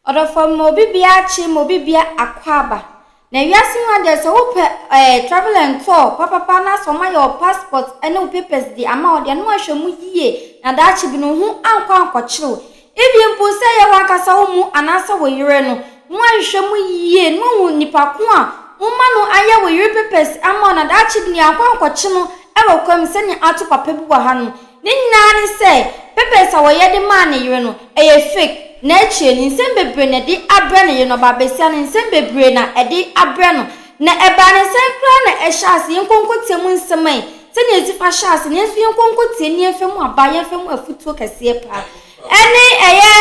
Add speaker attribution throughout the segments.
Speaker 1: Ɔdɔfoɔ ma obi biara kye ma obi biara akwaaba. Na wiase mu adeɛ sɛ wopɛ ɛɛ travel and tour papapa na sɛ wɔayɛ wo passport ne wo papers de ama wo deɛ na wahwɛ mu yie na daakye bi no wo ho ankɔ ankɔkyere wo. Even mpo sɛ ɛyɛ w'ankasa wo mu anaasɛ wo yere no, na wahwehwɛ mu yie na wahu nipa ko a woma no ayɛ wo yere papers ama wo na daakye bi no yɛankɔ ankɔkye no wɔ kwan mu sɛnea ato papa bi wɔ ha no. Ne nyinaa ne sɛ, papers a wɔyɛ de maa ne yere no, ɛyɛ fake, na akyire no, nsɛm bebree na ɛde abrɛ ne yere no, ɔbaabasia no, nsɛm bebree na ɛde abrɛ no. Na ɛbaa ne sɛn koraa na ɛhyɛɛ ase? Yɛnkɔ nkɔtie mu nsɛm ɛ, sɛnea ɛsi fa hyɛɛ ase no, yɛn nso yɛnkɔ nkɔtie na yɛmfa mu aba, yɛmfa mu afutuo kɛseɛ paa. Ɛne ɛyɛ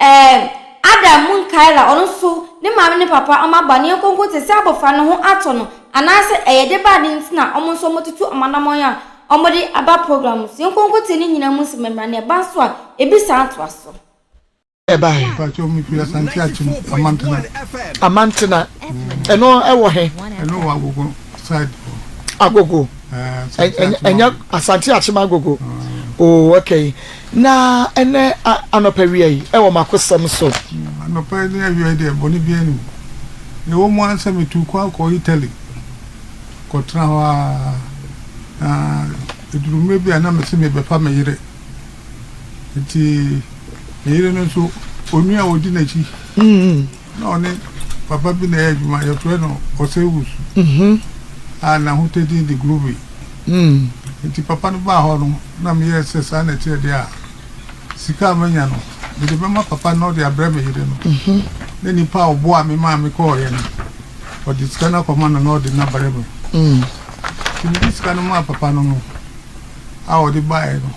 Speaker 1: ɛɛ Adam Munkaila, ɔno nso ne maame ne papa wɔn aba na yɛnkɔ nkɔtie sɛ abɔfra no ho atɔ no, anaasɛ ɛyɛ de ba ade nti na wɔn nso wɔtutu wɔn anammɔn a wɔde aba program so. Yɛnkɔ nkɔtie ne nyinaa mu nsɛm mmra na ɛba nso a, ebi san atoa so.
Speaker 2: Ɛbae.
Speaker 3: Mpakyɛw me firi Asante Akyem Amantena.
Speaker 2: Amantena ɛno ɛwɔ he?
Speaker 3: Ɛno wɔ Agogo side hɔ.
Speaker 2: Agogo. Ɛnyɛ Asante Akyem Agogo. Oh okay. Na ɛnɛ anɔpa wia yi ɛwɔ makosɛm so.
Speaker 3: Anɔpa yi ne awia yi deɛ bɔne biara nni mu. Deɛ ɛwɔ mu ara ne sɛ metuu kwan kɔɔ Italy kɔtena hɔ ara na ɛduru mmerɛ bi a na mese mebɛfa me yere. Nti ne yere no nso, onua a ɔdi n'akyi na ɔne papa bi na ɛyɛ adwuma, yɛfrɛ no Ɔsɛewusu a n'ahotɛ din de Groovy. Nti papa no baa hɔ no, na meyɛɛ sɛ saa na ɛteɛ deɛ a, sika a manya no, mede bɛma papa no na ɔde abrɛ me yere no. Na nipa a ɔboaa me maa mekɔɔeɛ no, ɔde sika no akɔma no na ɔde no abrɛ me. Nti mede sika no maa papa no no, a ɔde baeɛ no,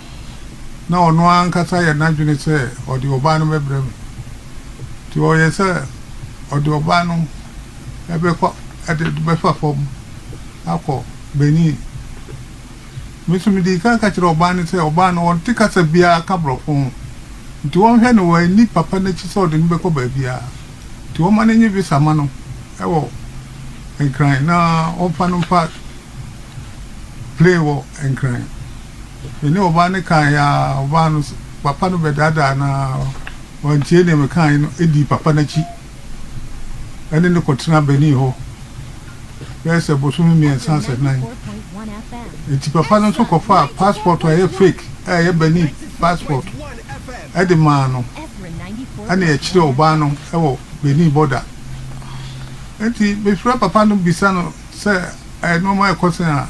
Speaker 3: na ɔno ankasa yɛ n'adwene sɛ ɔde ɔbaa no bɛbrɛ me. Nti ɔyɛ sɛ ɔde ɔbaa no bɛkɔ de bɛfa fam akɔ Benin. Me nso medii kan ka kyerɛɛ ɔbaa no sɛ ɔbaa no ɔnte kasa biara ka borɔfo ho, nti ɔnhwɛ no wanni papa no akyi sɛ ɔde no bɛkɔ baabiara. Nti ɔmma no nye visa ma no wɔ Nkran na ɔmfa no mfa plane wɔ Nkran. Me ne ɔbaa no kaeɛ ara, ɔbaa no papa no bɛdaadaa no ara, wantie deɛ mekaeɛ no dii papa no akyi ne no kɔtenaa Benin hɔ bɛyɛ sɛ bosome mmiɛnsa asɛ nan. Enti papa no nso kɔfaa passport a ɛyɛ fake a ɛyɛ Benin passport de maa no ɛna yɛkyeree ɔbaa no wɔ Benin border. Enti mefrɛ papa no bisa no sɛ nnoɔma rekɔ sɛn a,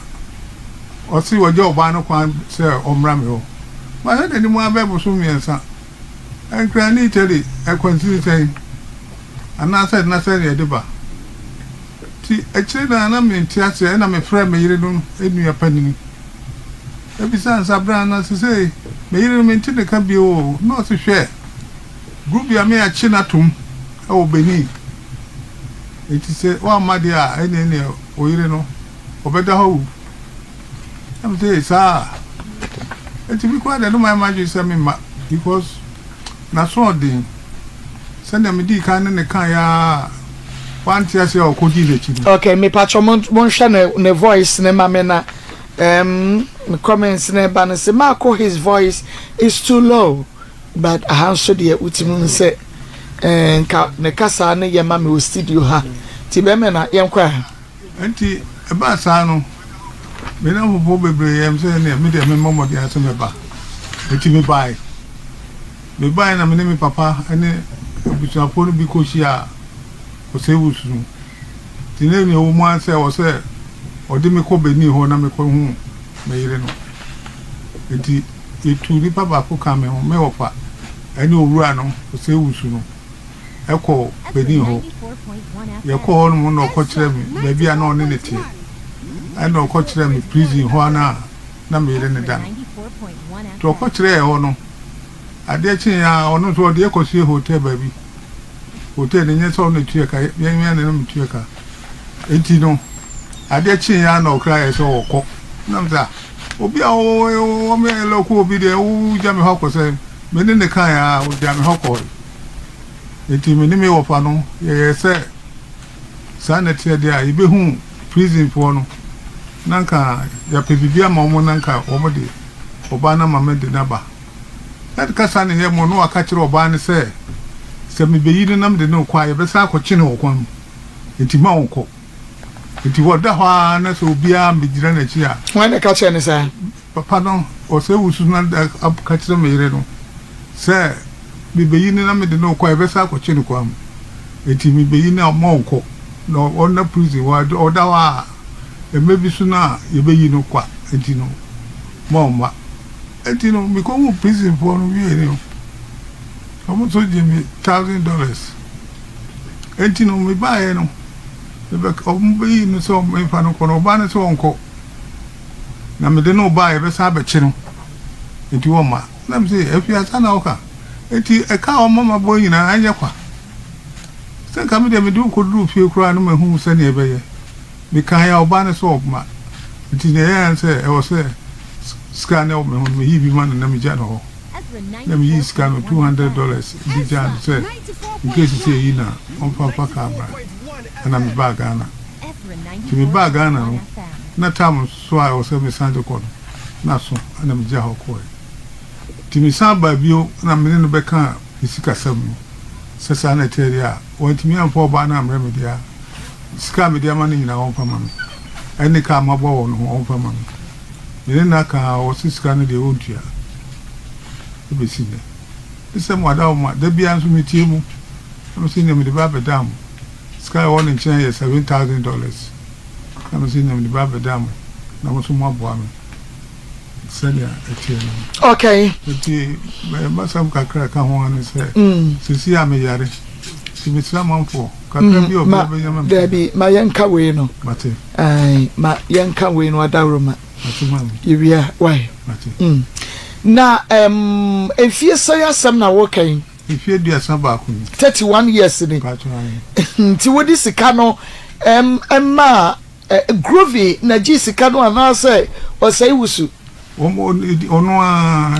Speaker 3: ɔse wagya ɔbaa no kwan sɛ ɔmmra me hɔ. Mahwɛ n'anim ara bɛyɛ bosom mmiɛnsa. Nkran ne Italy akwansini sɛn? Anaasɛ nna sɛn na yɛde ba? Nti akyire no a na mente aseɛ ɛna mefrɛɛ me yere no nua panini. Ɛbisaa no sɛ Abraham na sesei me yere no mente ne ka bio o. Na ɔse hwɛ, group bi a me akye no atom wɔ Benin. Enti sɛ woamma deɛ a, ɛnneɛ neɛ wo yere no, ɔbɛda hɔ awu. Na me sɛ, saa? Enti me koraa deɛ no mayɛ m'adwene sɛ memma because n'asoɔden, sɛdeɛ medii kan ne no kaeɛ ara a wante aseɛ a ɔkɔdii n'akyi no.
Speaker 2: Okay, me patro mo monhwɛ ne ne voice ne ma me na um comments ne ba no se Marco his voice is too low. But aha nso deɛ wotumi hu sɛ eh, nka ne kasa no yɛ ma me wɔ studio ha nti bɛmɛ na yɛnkɔ a.
Speaker 3: Enti ɛbaa saa no, me nnamfofoɔ bebree yɛɛ me sɛ ɛnneɛ me deɛ memmɔ mmɔden ara sɛ mɛba. Enti mebaeɛ. Mebaeɛ na me ne me papa ne abusuafoɔ no bi kɔhyiaa Osei-Wusu no. Enti na nea ɛwɔ mu ara ne sɛ ɛwɔ sɛ ɔde me kɔ Benin hɔ na mekɔhu me yere no. Enti Yɛtuu nipa baako kaa me ho, me wɔfa ne owura no, Osei Wusu no, kɔɔ Benin hɔ. Yɛkɔɔ hɔ nom na ɔkɔkyerɛɛ me baabi a na ɔne no teɛ. Ɛna ɔkɔkyerɛɛ me prison hɔ a na na me yere no da no. Nti ɔkɔkyerɛɛ hɔ no, adeɛ kyeeɛ a ɔno nso ɔde yɛ kɔsie hotel baabi. Hotel no nyɛ sɛ ɔno na ɛtua ka, yɛn na na metua ka. Enti no, adeɛ kyeeɛ a na ɔkra yɛ sɛ ɔkɔ. Na me sɛ, ah, obi a ɔwɔ me lɔko obi deɛ wogya me hɔ akɔ sɛ me ne ne kaeɛ a ɔgya me hɔ kɔe. Enti me ne me wɔfa no yɛyɛɛ sɛ saa na ɛteɛ deɛ a yɛbɛhu prisonfoɔ no na nka yɛapɛ biribi ama wɔn na nka wɔn de ɔbaa no ama me de no aba. Ted kasa ne yam no na waka kyerɛ ɔbaa no sɛ, Sɛ mebeyi no na mede no rekɔ a, yɛbɛsan akɔkye no wɔ kwan mu. Enti mma ɔnkɔ. Enti ɔda hɔ ara na sɛ obiara ammegyina n'akyi a.
Speaker 2: Hwan na ɛka kyerɛɛ no saa?
Speaker 3: Papa no, ɔsɛ wusu na da ka kyerɛ me yere no sɛ mebeyi no na mede no rekɔ a, yɛbɛsan akɔkye no kwan mu. Enti mebeyi no a, mma ɔnkɔ. Na ɔnna prison hɔ, ɔda hɔ a, mmerɛ bi so no a, yɛbɛyi no kwa. Enti no, mma ɔmma. Enti no, mekɔhuu prisonfoɔ no wiei no, wɔn nso gyee me $1,000. Enti no, mebaeɛ no, mebɛ, wɔbɛyii no sɛ memfa no nkɔ no, ɔbaa no sɛ ɔnkɔ. Na mede no reba a, yɛbɛsan abɛkye no. Enti wɔmma. Na mese, Afiasa na woka? Enti ɛka a wɔma mabɔ nyinaa, ɛnyɛ kwa. Sɛ nka me deɛ mede wo kɔduruu fie koraa no mahu sɛdeɛ ɛbɛyɛ. Mekaeɛ a, ɔbaa no sɛ ɔmma. Enti deɛ ɛyɛeɛ ne sɛ, ɛwɔ sɛ sika a na ɛwɔ me ho no, meyii bi ma no na megya no hɔ. Na meyii sika no, $200, de gyaa no sɛ in case sɛ ɛyi no a, ɔmfa mfa kaa mmra. Ɛnna mebaa Ghana. Nti mebaa Ghana no, na tam so a ɛwɔ sɛ mesan de kɔ no, na aso, ɛnna megyaa hɔ kɔeɛ. Nti mesan baa bio na me ne no bɛkaa me sikasɛm no, sɛ saa na ɛteɛ deɛ a, wantumi amfa ɔbaa no ammrɛ me deɛ a, sika a mede ama no nyinaa ɔmfa mma me, ɛne ka a mabɔ wɔ no ho ɔmfa mma me. Me ne no aka a, ɔse sika no deɛ ɔntua ɛbɛsi nnɛ. Ne sɛ mo adaworoma, da biara nso metie mo, na mese nea mede ba abɛdaa mo. Sika a ɛwɔ ne nkyɛn yɛ $7,000. Na mese nea mede ba abɛda mo, na mo nso moaboa me sɛnea ɛteɛ no.
Speaker 2: Okay.
Speaker 3: Nti m'asɛm kakra a ɛka ho ara ne sɛ, seesei a meyare, nti mesrɛ amanfoɔ, kakra bi a obiara bɛnya ma me.
Speaker 2: Dabi, ma yɛnka wei no.
Speaker 3: Mate.
Speaker 2: Ae, ma yɛnka wei no adaworoma.
Speaker 3: Mate maame.
Speaker 2: Yɛwie a, why?
Speaker 3: Mate.
Speaker 2: Na um, mfie sɛn asɛm na woreka yi?
Speaker 3: Mfie 31 ni.
Speaker 2: 31 years ni.
Speaker 3: Mpakyɛw ahe.
Speaker 2: Nti wode sika no maa Groovy na gyee sika no anaasɛ Osei Wusu?
Speaker 3: Ɔno ara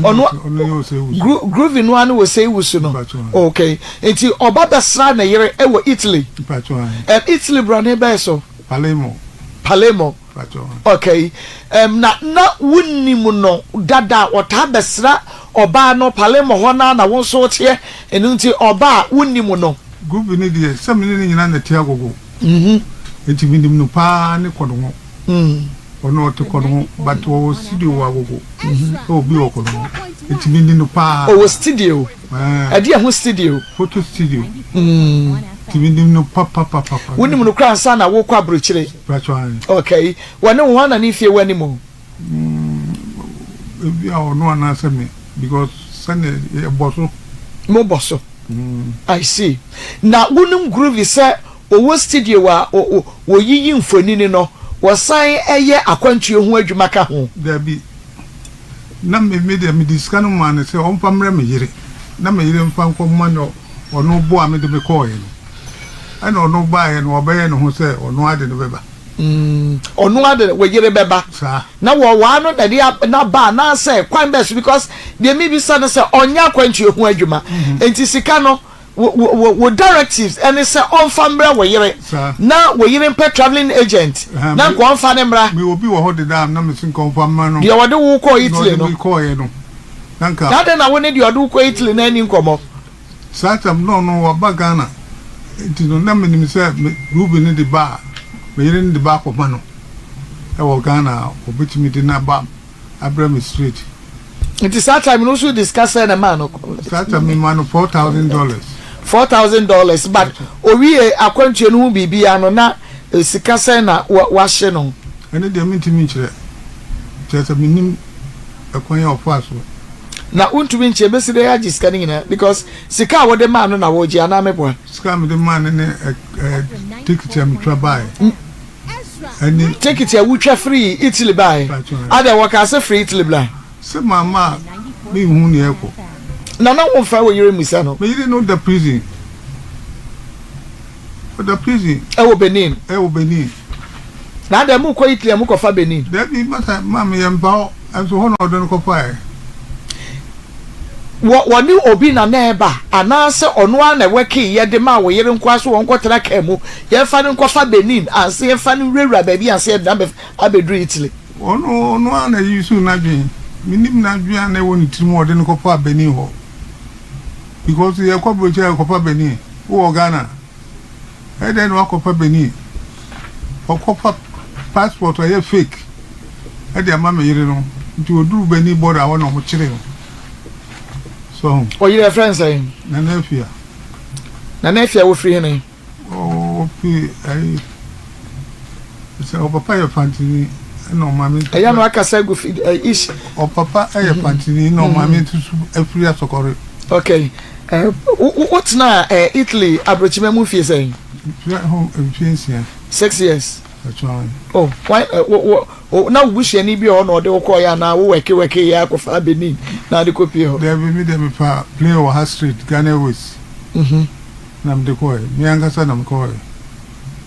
Speaker 3: ne Osei Wusu.
Speaker 2: Groovy no ara ne Osei Wusu no?
Speaker 3: Mpakyɛw ahe.
Speaker 2: Okay. Nti ɔba bɛsraa ne yere wɔ Italy?
Speaker 3: Mpakyɛw ahe.
Speaker 2: Italy brane bɛn so?
Speaker 3: Palermo.
Speaker 2: Palermo. Okay, um, na na wonim no dada, ɔtaa bɛsra ɔbaa no Palermo hɔ no ara na wo nso woteɛ, ɛno nti ɔbaa a wonim no.
Speaker 3: Group no deɛ, sɛ me ne no nyinaa na ɛte agogo, nti menim no paa ne Kɔdɔngɔ. Ɔno ɔte Kɔdɔngɔ, but ɔwɔ studio wɔ Agogo, ɛwɔ bi wɔ Kɔdɔngɔ, nti menim no paa.
Speaker 2: Ɔwɔ studio? Ɛdeɛ ho studio?
Speaker 3: Photo studio. Nti menim no papapapapa.
Speaker 2: Wonim no koraa ansa na wokɔ aburokyire?
Speaker 3: Mpakyɛw aane.
Speaker 2: Okay, wɔne wo hwan na ne mfie wɔ anim o?
Speaker 3: Mm, ebi a ɔno anaasɛ me because sɛnea yɛbɔ so.
Speaker 2: Mo bɔ so. I see. Na wonim Groovy sɛ ɔwɔ studio a wɔyiyi mfonini no, wɔsan yɛ akwantuo ho adwuma ka ho?
Speaker 3: Dabi. Na me me deɛ mede sika no maa no sɛ ɔmfa mmrɛ me yere na me yere mfa nkɔma no ɔno boa me de me kɔɔeɛ no. Ɛna ɔno baeɛ no ɔbɛyɛ ne ho sɛ ɔno ara de no bɛba.
Speaker 2: Mm, ɔno ara de wo yere bɛba.
Speaker 3: Saa.
Speaker 2: Na wɔwaa no na de na ba anaasɛ kwan bɛn so because deɛ mebisa no sɛ ɔnyɛ akwantuo ho adwuma. Nti sika no wo wo wo directives ɛne sɛ ɔmfa mbrɛ wo yere na wo yere mpɛ travelling agent na nka ɔmfa no mmra.
Speaker 3: Mewɔ bi wɔ hɔ deda a na mese nka ɔmfa mma no.
Speaker 2: Deɛ ɔde wo kɔɔ Italy no.
Speaker 3: Na ɔde me kɔɔeɛ no. Na nka.
Speaker 2: Na adɛn na wo ne deɛ ɔde wo kɔɔ Italy no anni nkɔmmɔ?
Speaker 3: Saa tam no ɔno waba Ghana nti no na menim sɛ me Ruby no de ba a me yere no de ba akɔma no wɔ Ghana a ɔbɛtumi de no aba abrɛ me straight.
Speaker 2: Nti saa time no wo nso de sika sɛn na ɛmaa no?
Speaker 3: Saa time me maa no $4,000.
Speaker 2: $4,000 but owie akwantuo no ho biribiara no na sika sɛn na wahye no?
Speaker 3: Ɛno deɛ mentumi nkyerɛ, kyerɛ sɛ mennim ɛkwan a ɔfaa so.
Speaker 2: Na wontumi nkyɛ bɛsi dɛn agye sika no nyinaa because sika a wode maa no na wogye anaa meboa?
Speaker 3: Sika a mede maa no ne tekiti a metwa baeɛ ɛne.
Speaker 2: Tekiti a wotwa firii Italy baeɛ? Adɛn wɔkaa sɛ firi Italy bra?
Speaker 3: Sɛ mamma a menhu nea ɛrekɔ.
Speaker 2: Na na womfrɛ wo yere mmisa no?
Speaker 3: Me yere no da prison. Ɔda prison.
Speaker 2: Ɛwɔ Benin.
Speaker 3: Ɛwɔ Benin.
Speaker 2: Na adɛn mokɔ Italy a mokɔfa Benin?
Speaker 3: Dabi masa maame yɛmfa hɔ nso hɔ na ɔde no kɔfaeɛ.
Speaker 2: Wɔ wɔne obi na na ɛreba anaasɛ ɔno ara na ɛwɛkeeɛ de maa wo yere nkoa so wɔnkɔtena kaa mu yɛmfa no nkɔfa Benin ansa yɛmfa no nwurawura baabi ansa yɛde no abɛduru Italy?
Speaker 3: Ɔno ɔno ara na use n'adwene. Mennim n'adwene a na ɛwɔ ne tirim a ɔde no kɔfaa Benin hɔ. Because yɛkɔ aburokyire a yɛkɔfa Benin. Wowɔ Ghana. Ɛyɛ dɛn na wakɔfa Benin? Ɔkɔfa passport a ɛyɛ fake ɛde ama me yere no. Nti oduru Benin border hɔ na wɔkyere no. So ho.
Speaker 2: Ɔyere ɛfrɛ no sɛn?
Speaker 3: Nana Afia.
Speaker 2: Nana Afia wofiri hene?
Speaker 3: Ɔfi ayi sɛ ɔpapa yɛ fantini ɛna ɔmaame nso.
Speaker 2: Ɛyɛ no akasa gu fi ish.
Speaker 3: Ɔpapa yɛ fantini na ɔmaame nso so afiri asɔkɔre.
Speaker 2: Okay. Wotena Italy aburokyima mu mfie sɛn?
Speaker 3: Mfie nsia.
Speaker 2: 6 years. Oh, why, wo, wo, na wo busuani bi wɔ hɔ na ɔde wo kɔɔ yɛ anaa wo wɛke wɛke yɛ akɔfa Benin na ade kɔ pie hɔ?
Speaker 3: Dabi, mi de mi fa plane wɔ ha straight Ghana Airways. Na mi de kɔɔ yɛ. Mi ankasa na mi kɔɔ yɛ.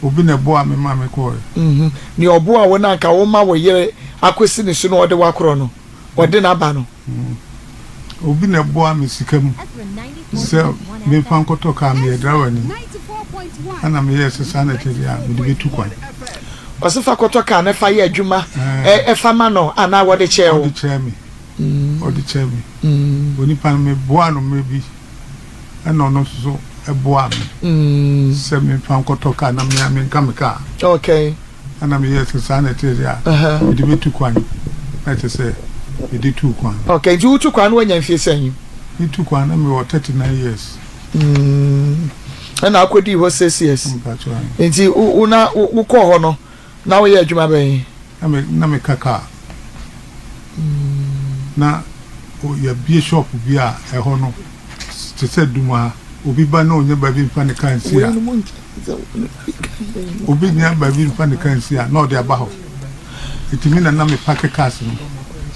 Speaker 3: Obi na ɛboa mi ma mi kɔɔ yɛ.
Speaker 2: Nea ɔboa wo na anka wo ma wo yere akɔsi ne so na ɔde wakorɔ no, ɔde n'aba no.
Speaker 3: Obi na ɛboa me sika mu sɛ memfa nkɔtɔ kaa, meyɛ driver ni, ɛna meyɛɛ sɛ saa na ɛte deɛ a mede bɛtu kwan.
Speaker 2: Ɔse fa kɔtɔ kaa na fa yɛ adwuma ɛfa ma no anaa wɔde kyɛɛ wo?
Speaker 3: Ɔde kyɛɛ me, ɔde kyɛɛ me. Onipa no meboaa no mmerɛ bi ɛna ɔno nso so ɛboaa me sɛ memfa nkɔtɔ kaa na mea menka me kaa. Ɛna meyɛɛ sɛ saa na ɛte deɛ a mede bɛtu kwan, na kyerɛ sɛ mede tuu kwan.
Speaker 2: Okay, nti wotu kwan no woanya mfie sɛn?
Speaker 3: Metu kwan na mewɔ 39 years.
Speaker 2: Ɛna akɔdii hɔ 6 years. Nti wo na wokɔɔ hɔ no na woyɛ adwuma bɛn?
Speaker 3: Na meka kaa. Na yɛabie shop bi a ɛhɔ no te sɛ dum ha. Obi ba na ɔnya baabi mfa ne kaa nsi a, obi nya baabi mfa ne kaa nsi a na ɔde aba hɔ. Nti me na na me park cars no,